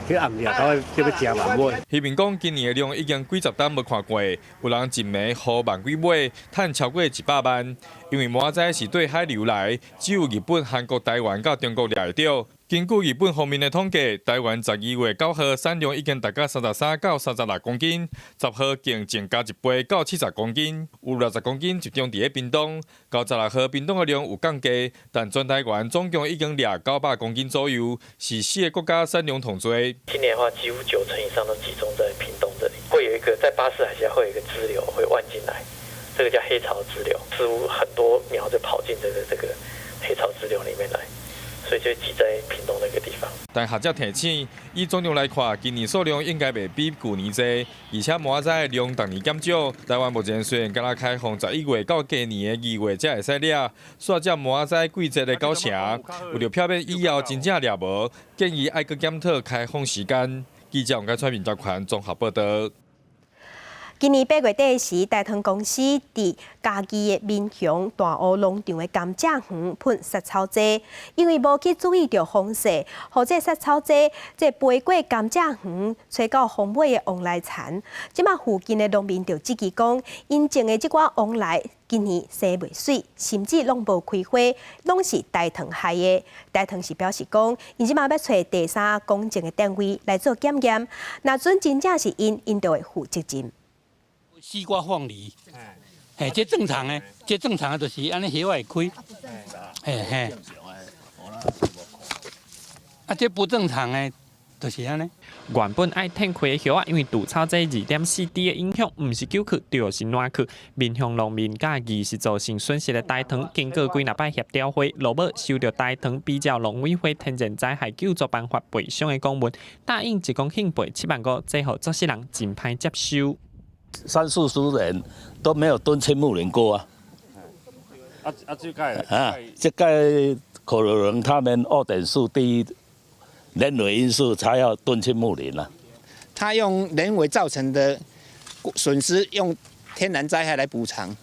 Speaker 26: 彼暗暝啊，都欲食萬尾。
Speaker 24: 漁民講，今年的量已經幾十冬無看過，有人一暝予萬幾尾，趁超過100萬。因為蟆仔是對海流來，只有日本、韓國、台灣佮中國掠會著。根據日本方面的統計，台灣12月9號產量已經達到33到36公斤，10號更增加一倍到70公斤，有60公斤集中佇咧屏東。到16號屏東的量有降低，但全台灣總共已經掠900公斤左右，是四個國家產量上濟。
Speaker 28: 今年的話，幾乎9成以上都集中在屏東這裡，會有一個在巴士海峽會有一個支流會彎進來，這個叫黑潮支流，似乎很多苗就跑進這個黑潮支流裡面來。所以就擠在屏東那個地方。
Speaker 24: 但學者提醒，以總量來看，今年數量應該袂比舊年濟，而且蟆仔的量逐年減少。台灣目前雖然敢若開放11月到今年的2月才會使掠，煞這蟆仔季節的九成，為著避免以後真正掠無，建議愛閣檢討開放時間。記者王家川、民集團綜合報導。
Speaker 1: 今年8月底時，大糖公司佇嘉義的民雄大湖農場的甘蔗園噴殺草劑，因為無去注意著風勢，予這殺草劑這飛過甘蔗園，吹到風尾的黃梨田。這馬附近的農民就質疑講，𪜶種的這寡黃梨今年生袂媠，甚至攏無開花，攏是大糖害的。大糖是表示講，𪜶這馬欲揣第三公正的單位來做檢驗，若準真正是𪜶，𪜶就會負責任。
Speaker 12: 西瓜鳳梨，嘿，這正常的，這正常的就是按呢葉仔會開，嘿嘿。啊，這不正常的，就是按呢。
Speaker 6: 原本愛褪開的葉仔，因為除草劑2.4D 的影響，毋是久去就是爛去。民雄農民佮二是造成損失的大糖，經過幾若擺協調會，落尾收著大糖比照農委會天然災害救助辦法賠償的公文，答應一公頃賠7萬5，這予做事人真歹接受。
Speaker 7: 三四十年都沒有敦親睦鄰過啊！
Speaker 20: 啊，這屆
Speaker 7: 啊，這屆可能他們2.4D 人為因素才要敦親睦鄰啊。
Speaker 8: 他用人為造成的損失，用天然災害來補償，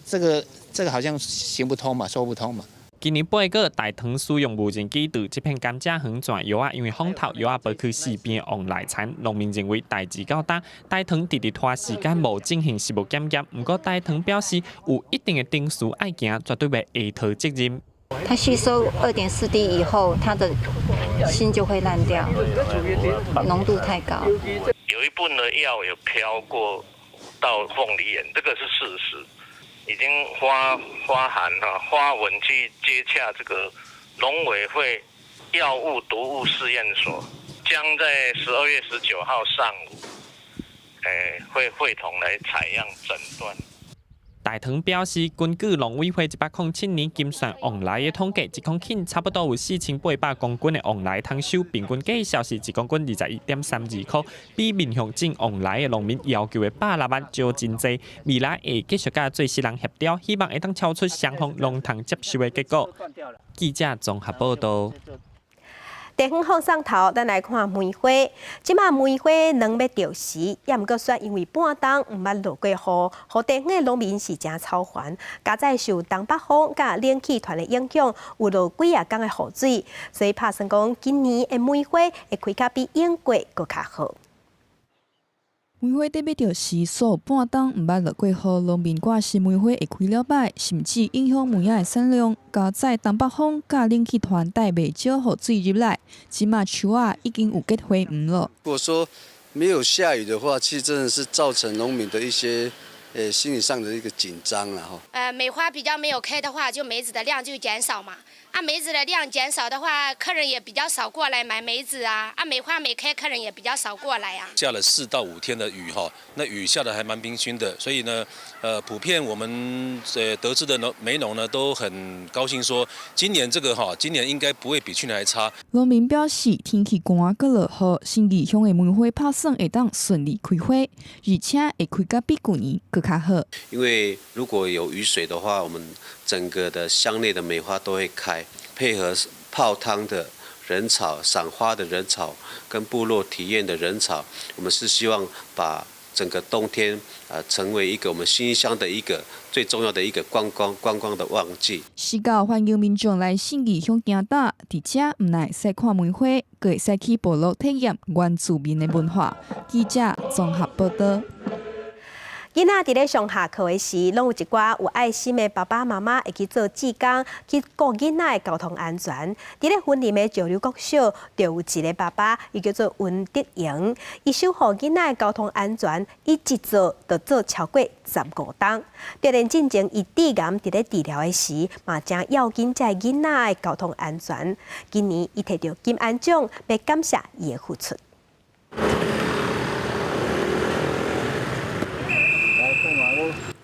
Speaker 8: 這個好像行不通嘛，說不通嘛。
Speaker 6: 今年8月，大糖使用無人機對這片甘蔗園轉藥仔，因為風透藥仔飛去四邊黃梨田，農民認為代誌到今，大糖直直拖時間無進行實物檢驗。毋過大糖表示有一定的程序愛行，絕對袂下脫責任。
Speaker 9: 它吸收2.4D 以後，它的心就會爛掉，濃度太高。
Speaker 25: 有一部分的藥有飄過到鳳梨園，這個是事實。已經發函哈發文去接洽這個農委會藥物毒物試驗所，將在12月19號上午，會會同來採樣診斷。
Speaker 6: 大糖表示，根據農委會107年精算黃梨的統計，一公頃差不多有4800公斤的黃梨通收，平均價數是一公斤21.32箍，比民雄種黃梨的農民要求的160萬少真濟。未來會繼續佮做事人協調，希望會當敲出雙方攏通接受的結果。記者綜合報導。
Speaker 1: 地方放送頭，咱來看梅花。這馬梅花卵欲著時，也毋過煞因為半冬毋捌落過雨，予地方的農民是誠操煩。加載受東北風佮冷氣團的影響，有落幾仔工的雨水，所以拍算講今年的梅花會開較比往過閣較好。
Speaker 10: 梅花得欲著時，煞半冬毋捌落過雨，農民掛心梅花會開了䆀，甚至影響梅仔的產量。加載東北風佮冷氣團帶袂少雨水入來，這馬樹仔已經有結花黃了。
Speaker 11: 如果說沒有下雨的話，其實真的是造成農民的一些心理上的一個緊張了哈。
Speaker 13: 梅花比較沒有開的話，就梅子的量就減少嘛。啊，梅子的量減少的話，客人也比較少過來買梅子啊。啊，梅花沒開，客人也比較少過來啊。
Speaker 14: 下了4到5天的雨哈，那雨下得還蠻平均的，所以呢，普遍我們得知的農梅農呢都很高興，說今年這個哈，今年應該不會比去年還差。
Speaker 10: 農民表示，天氣寒閣落雨，信義鄉的梅花拍算會當順利開花，而且會開甲比舊年閣較好。
Speaker 29: 因為如果有雨水的話，我們整個的鄉內的梅花都會開，配合泡湯的人潮、賞花的人潮跟部落體驗的人潮，我們是希望把整個冬天啊成為一個我們信義鄉的一個最重要的一個觀光的旺季。
Speaker 10: 是到歡迎民眾來信義鄉行搭，佇遮毋但會使看梅花，閣會使去部落體驗原住民的文化。記者綜合報導。
Speaker 1: 囡仔佇咧上下課的時，攏有一寡有愛心的爸爸媽媽會去做志工，去顧囡仔的交通安全。佇咧雲林的石榴國小，就有一个爸爸，伊叫做溫德榮，伊守護囡仔的交通安全，伊一做就做超過15冬。就連進前伊致癌佇咧治療的時，嘛誠要緊這个囡仔的交通安全。今年伊摕著金安獎，欲感謝伊的付出。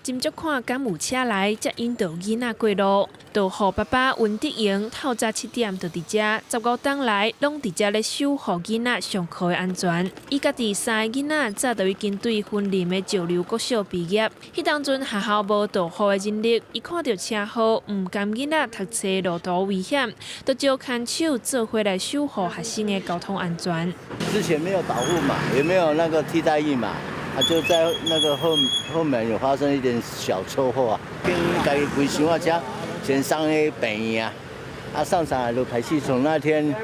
Speaker 30: 斟酌看敢有車來，才引導囡仔過路。導護爸爸溫德榮透早7點就佇遮，15冬來攏佇遮咧守護囡仔上課的安全。伊家己三个囡仔早就已經對雲林的石榴國小畢業。彼當陣學校無導護的人力，伊看著車禍，毋甘囡仔讀冊路途危險，就招牽手做伙來守護學生的交通安全。
Speaker 31: 之前沒有導護嘛，也沒有那個替代役嘛。
Speaker 2: 啊，就在那個後後面有發生一點小車禍啊，跟家己開小車先送去病院啊，啊上場就開始從那天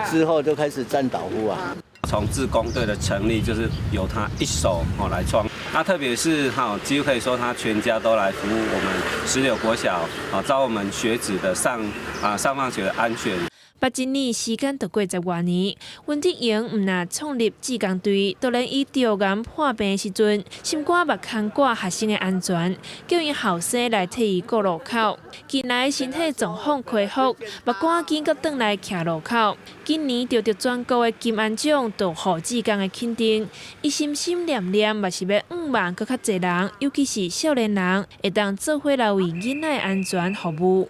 Speaker 2: 之後就開始站導護啊。
Speaker 4: 從志工隊的成立，就是由他一手哦來創，那特別是哈，幾乎可以說他全家都來服務我們石榴國小，啊，照顧我們學子的上啊上放學的安全。
Speaker 30: 捌一年時間就過十外年，溫德榮毋但創立志工隊，都連伊著癌破病時陣，心肝嘛牽掛學生的安全，叫𪜶後生來替伊顧路口。近來身體狀況恢復，嘛趕緊閣轉來徛路口。今年得著全國的金安獎，就予志工的肯定。伊心心念念嘛是欲向望閣較濟人，尤其是少年人，會當做伙來為囡仔的安全服務。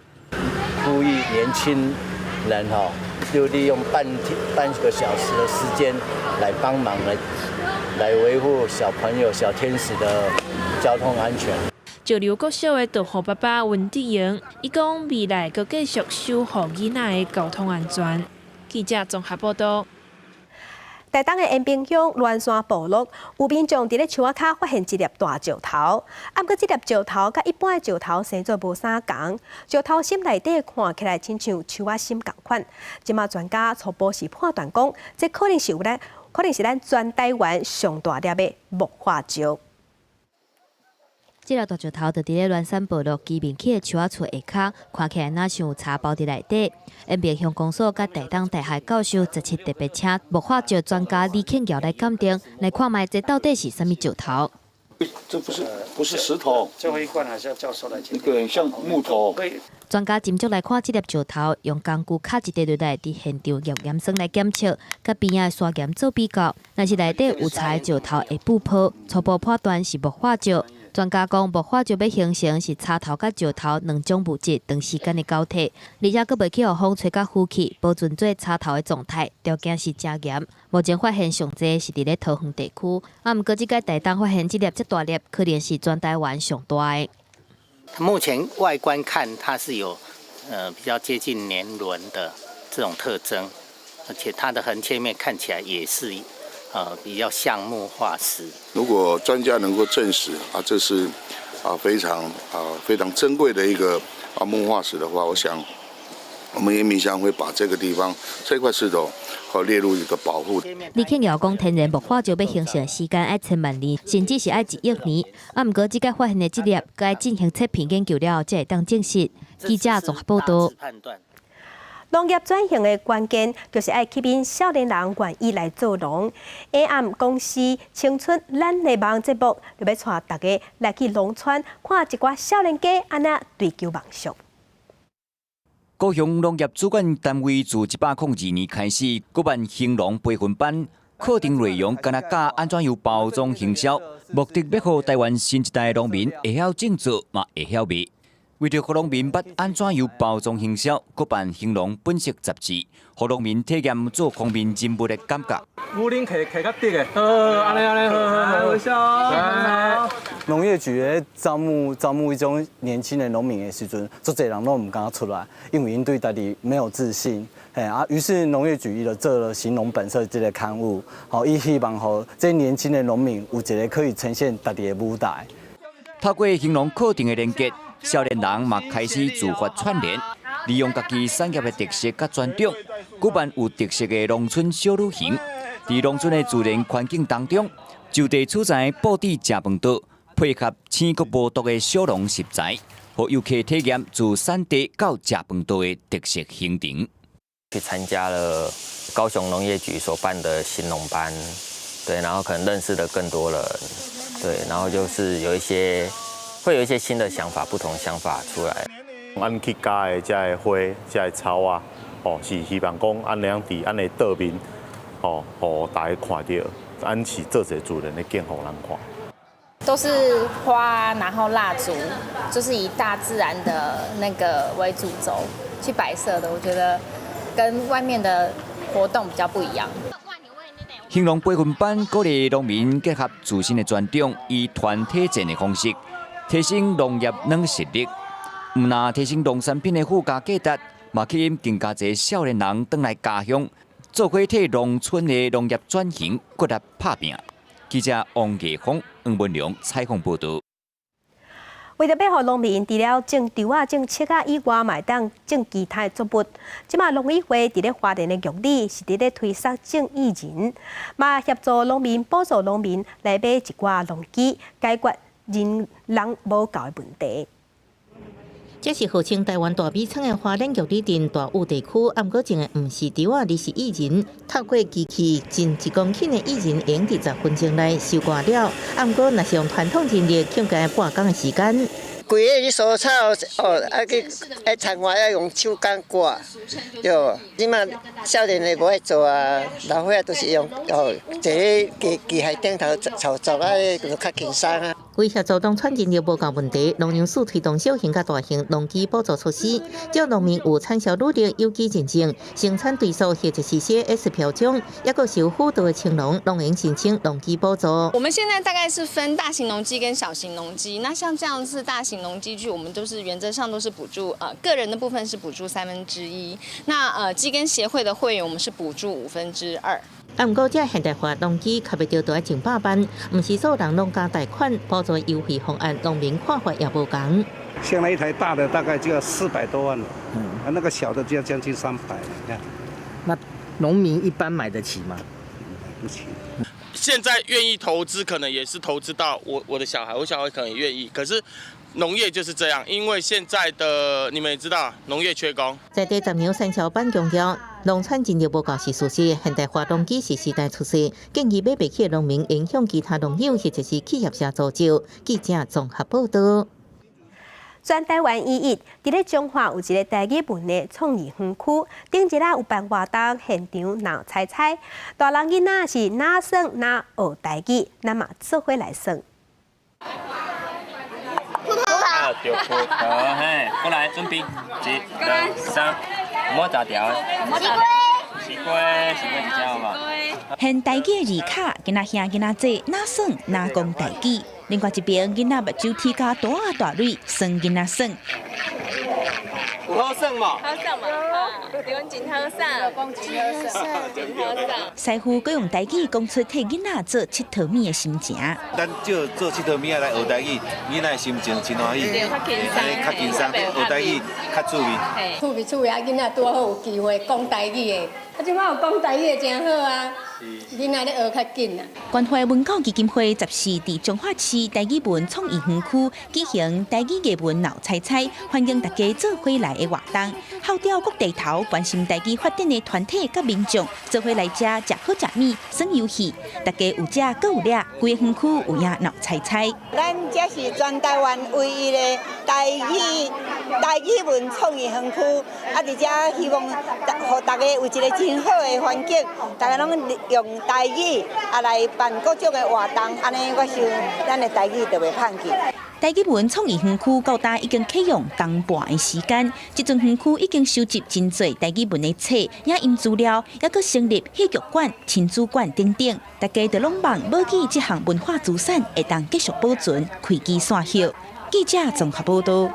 Speaker 2: 呼籲年輕人吼，就利用半天半個小時的時間來幫忙來來維護小朋友、小天使的交通安全。
Speaker 30: 石榴國小的導護爸爸溫德榮，伊講未來閣繼續守護囡仔的交通安全。記者綜合報道。
Speaker 1: 台東的延平鄉巒山部落，有民眾佇咧樹仔跤發現一粒大石頭。啊，毋過這粒石頭佮一般的石頭生做無啥仝，石頭心內底看起來親像樹仔心仝款。這馬專家初步是判斷講，這可能是有咱，可能是咱全台灣上大粒的木化石。
Speaker 5: 這粒大石頭就佇咧巒山部落居民區的樹仔厝下跤，看起來若像有柴包佇內底。延平鄉公所佮台東大學教授17特別請木化石專家李慶堯來鑑定，來看覓這到底是啥物石頭。
Speaker 15: 這不是石頭，
Speaker 23: 最後一關還是要教授來
Speaker 15: 鑑定。那個很像木頭。
Speaker 5: 專家斟酌來看這粒石頭，用工具敲一塊落來，佇現場用鹽酸來檢測，佮邊仔的砂岩做比較。若是內底有柴的石頭會爆破，初步判斷是木化石。專家講，木化石欲形成是柴頭佮石頭兩種物質長時間的交替，而且閣袂去予風吹甲浮去，保存做柴頭的狀態，條件是誠嚴。目前發現上濟是佇咧桃園地區，啊，毋過這擺台東發現這粒遮大粒，可能是全台灣上大的。
Speaker 8: 目前外觀看，它是有比較接近年輪的這種特徵，而且它的橫切面看起來也是比較像木化石。
Speaker 15: 如果專家能夠證實啊，這是啊非常啊非常珍貴的一個啊木化石的話，我想我們延平鄉會把這個地方這塊石頭好列入一個保護。
Speaker 5: 李慶堯講，天然木化石欲形成時間愛千萬年，甚至是愛1億年。啊，毋過這擺發現的這粒，閣愛進行切片研究了後，才會當證實。記者綜合報道。
Speaker 1: 農業轉型的關鍵，就是愛吸引少年人願意來做農。AM 公視青春咱的夢節目，就欲帶大家來去農村，看一寡少年家按怎追求夢想。
Speaker 16: 高雄農業主管單位自102年開始舉辦興農培訓班，課程內容敢若教按怎樣包裝行銷，目的欲予台灣新一代農民會曉種作，嘛會曉賣。為著予農民捌按怎樣包裝行銷，舉辦興農本色雜誌，予農民體驗做封面人物的感覺。
Speaker 17: 烏龍揢揢較直的，好，按呢按呢，好好好。
Speaker 18: 農業局咧招募彼種年輕的農民的時陣，足濟人攏毋敢出來，因為𪜶對家己沒有自信。嘿啊，於是農業局伊就做了《興農本色》這個刊物，予伊希望予這年輕的農民有一個可以呈現家己的舞台。
Speaker 16: 透過興農課程的連結，少年人嘛開始自發串聯，利用家己產業的特色佮專長，舉辦有特色的農村小旅行。佇農村的自然環境當中，就地取材布置食飯桌，配合青穀無毒的小農食材，予遊客體驗自產地到食飯桌的特色行程。
Speaker 19: 去參加了高雄農業局所辦的興農班，對，然後可能認識了更多人，對，然後就是有一些會有一些新的想法，不同想法出來。
Speaker 21: 阮去加的這个花、這个草啊，哦，是希望講按呢樣佇按的桌面，哦，予大家看著，按是做一个自然的景予人看。
Speaker 22: 都是花，然後蠟燭，就是以大自然的那個為主軸去擺設的，我覺得跟外面的活動比較不一樣。
Speaker 16: 興農培訓班鼓勵農民結合自身的專長，以團體戰的方式提升農業軟實力。毋但提升農產品的附加價值，嘛吸引更加濟少年人轉來家鄉，做伙替農村的農業轉型閣力拍拚。記者王傑峰、黃文良採訪報導。
Speaker 1: 為著欲予農民除了種稻仔、種粟仔以外，嘛會當種其他的作物。這馬農委會佇咧花蓮的玉里是佇咧推捒種薏仁，嘛協助農民、補助農民來買一寡農機，解決人人無夠的問題。
Speaker 3: 這是號稱台灣大米廠的花蓮玉里鎮大武地區，毋過種的毋是稻仔，而是薏仁。透過機器種一公頃的薏仁，用佇10分鐘內收割了。毋過若是用傳統人力，恐驚半工的時間。
Speaker 7: 規个你蔬菜哦，啊去愛田外愛用手工割，對無？這馬少年的無愛做啊，老歲仔都是用哦，坐咧機機械頂頭操作啊，就較輕鬆啊。
Speaker 3: 為協助農村人力無夠問題，農糧署推動小型佮大型農機補助措施，照農民有產銷履歷、有機認證、生產追溯或者是 CS 標準，抑閣受輔導的青農，攏會申請農機補助。
Speaker 9: 我們現在大概是分大型農機跟小型農機，那像這樣是大型農機具，我們都是原則上都是補助，個人的部分是補助1/3，那機耕協會的會員，我們是補助2/5。
Speaker 3: 啊，毋過這現代化農機較袂著都愛上百萬，毋是所有人攏敢貸款，補助優惠方案，農民看法也無仝。
Speaker 12: 像那一台大的大概就要400多萬了，啊，那個小的就要將近300，你看。
Speaker 23: 那農民一般買得起嗎？
Speaker 12: 買不起。
Speaker 20: 現在願意投資，可能也是投資到我的小孩，我小孩可能也願意，可是農業就是這樣，因為現在的你們也知道，農業缺工。
Speaker 3: 在地雜糧產銷班強調，農村人力無夠是事實，現代化農機是時代趨勢，建議買袂起的農民應向其他農友或者是企業社租借。記者綜合報導。
Speaker 1: 全台灣唯一，佇咧彰化有一个台語文的創意園區，頂日仔有辦活動，現場鬧猜猜，大人囡仔是哪耍哪學台語，咱嘛做伙來耍。
Speaker 24: 葡萄，對葡萄，嘿，過來準備，一、二、三，莫炸掉。
Speaker 25: 西瓜，
Speaker 24: 西瓜，西瓜一隻好無？
Speaker 26: 現台語的字卡，囡仔兄囡仔姊，哪耍哪講台語。另外一邊，囡仔目睭鐵甲大仔大蕊，耍囡仔耍。
Speaker 24: 有好耍無？
Speaker 25: 好耍嘛，對，真好耍，真好耍，真好耍。
Speaker 26: 師傅閣用台語講出替囡仔做𨑨迌物的心情。
Speaker 27: 咱借做𨑨迌物仔來學台語，囡仔的心情真歡喜，較輕鬆，學台語較趣味。
Speaker 28: 趣味趣味啊！囡仔拄好有機會講台語的，啊，這擺有講台語的真好啊！囡仔咧學較緊啊。
Speaker 26: 關懷文教基金會14佇彰化市台語文創意園區舉行台語藝文鬧猜猜，歡迎大家做伙來的活動，號召各地頭關心台語發展的團體佮民眾做伙來遮食好食物、耍遊戲，大家有食閣有掠，規个園區有影鬧猜猜。
Speaker 31: 咱這是全台灣唯一的台語文創意園區，啊，佇遮希望予大家有一个真好的環境，大家攏用台語啊來辦各種的活動，按呢我想咱的台語就袂歹去。
Speaker 26: 台語文創意園區到今已經啟用冬半的時間，這陣園區已經收集真濟台語文的冊、影音資料，抑閣成立戲劇館、親子館等等，大家就攏望母語這項文化資產會當繼續保存，開枝散葉。記者綜合報導。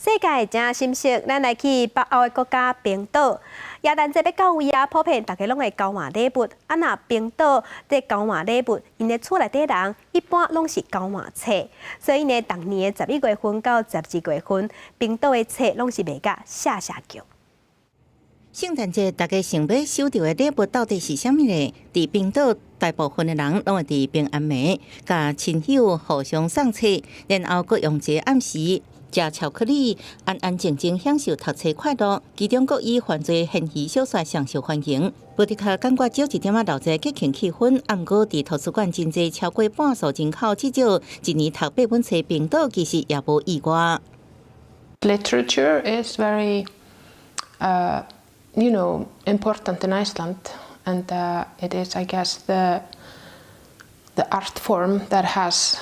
Speaker 1: 世界誠心適，咱來去北歐的國家冰島。耶誕節欲到位啊，普遍大家攏會交換禮物。啊，若冰島佇交換禮物，𪜶的厝內底人一般攏是交換冊，所以呢，逐年的11月份到12月份，冰島的冊攏是賣甲謝謝叫。
Speaker 3: 聖誕節，大家想欲收著的禮物到底是啥物呢？佇冰島，大部分的人攏會佇平安暝，共親友互相送冊，然後閣用一個暗時食巧克力，安安靜靜享受讀冊快樂。其中，閣以犯罪懸疑小說上受歡迎。無的確感覺少一點仔鬧熱節慶氣氛，毋過佇圖書館真濟超過半數人口，至少一年讀八本冊，冰島其實也無意外。
Speaker 32: Literature is very, important in Iceland, and it is, I guess, the art form that has,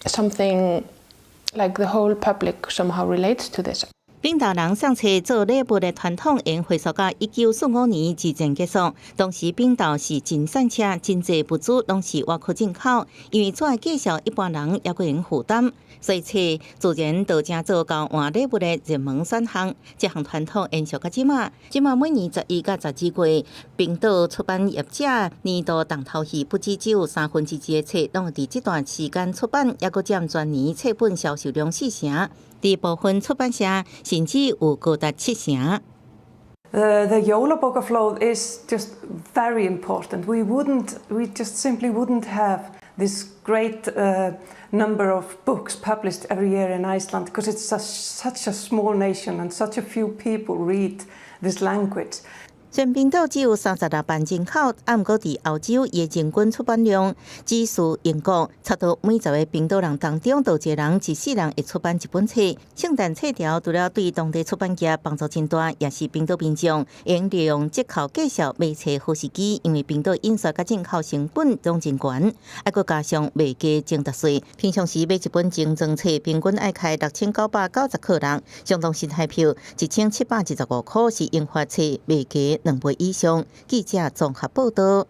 Speaker 32: something like the whole public somehow relates to this.
Speaker 3: 冰島人送冊做禮物的傳統，會回溯到1945年二戰結束。當時冰島是真塞車，真濟物資攏是外國進口，因為這個價數一般人猶閣會用負擔，所以冊自然就成做交換禮物的熱門選項。這項傳統延續到這馬，這馬每年11佮12月，冰島出版業者年度重頭戲不止只有2/3的冊攏會佇這段時間出版，猶閣佔全年冊本銷售量四成。佇部分出版社甚至有高達七成。
Speaker 2: The Jólabókaflóð is just very important. We wouldn't, we just simply wouldn't have this great number of books published every year in Iceland because it's such a small nation and such a few people read this language.
Speaker 3: 雖然冰島只有36萬人口，啊，毋過佇歐洲，伊的人均出版量只輸英國，差不多每10個冰島人當中，就一個人一世人會出版一本冊。聖誕冊潮除了對當地出版業幫助真大，也是冰島民眾會利用折扣價數買冊好時機，因為冰島印刷佮進口成本攏真懸，啊，閣加上賣加增值稅，平常時買一本精裝冊，平均愛開6990克朗，相當新台票1725塊，是英法冊賣加2倍以上。記者綜合報道。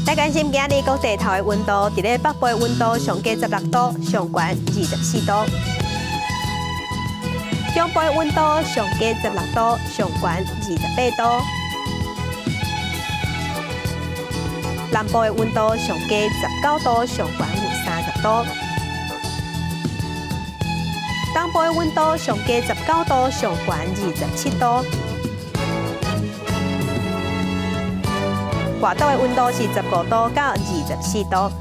Speaker 1: 來關心今日各地頭的溫度，佇咧北部的溫度上低16度，上懸24度；中部的溫度上低16度，上懸28度；南部的溫度上低19度，上懸有30度；東部的溫度上低19度，上懸27度。外島的溫度是15度到24度。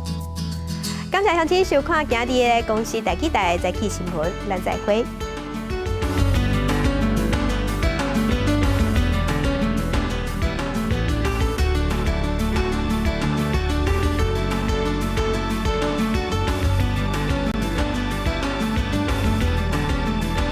Speaker 1: 感謝鄉親收看今日的公視台語台早起新聞，咱再會。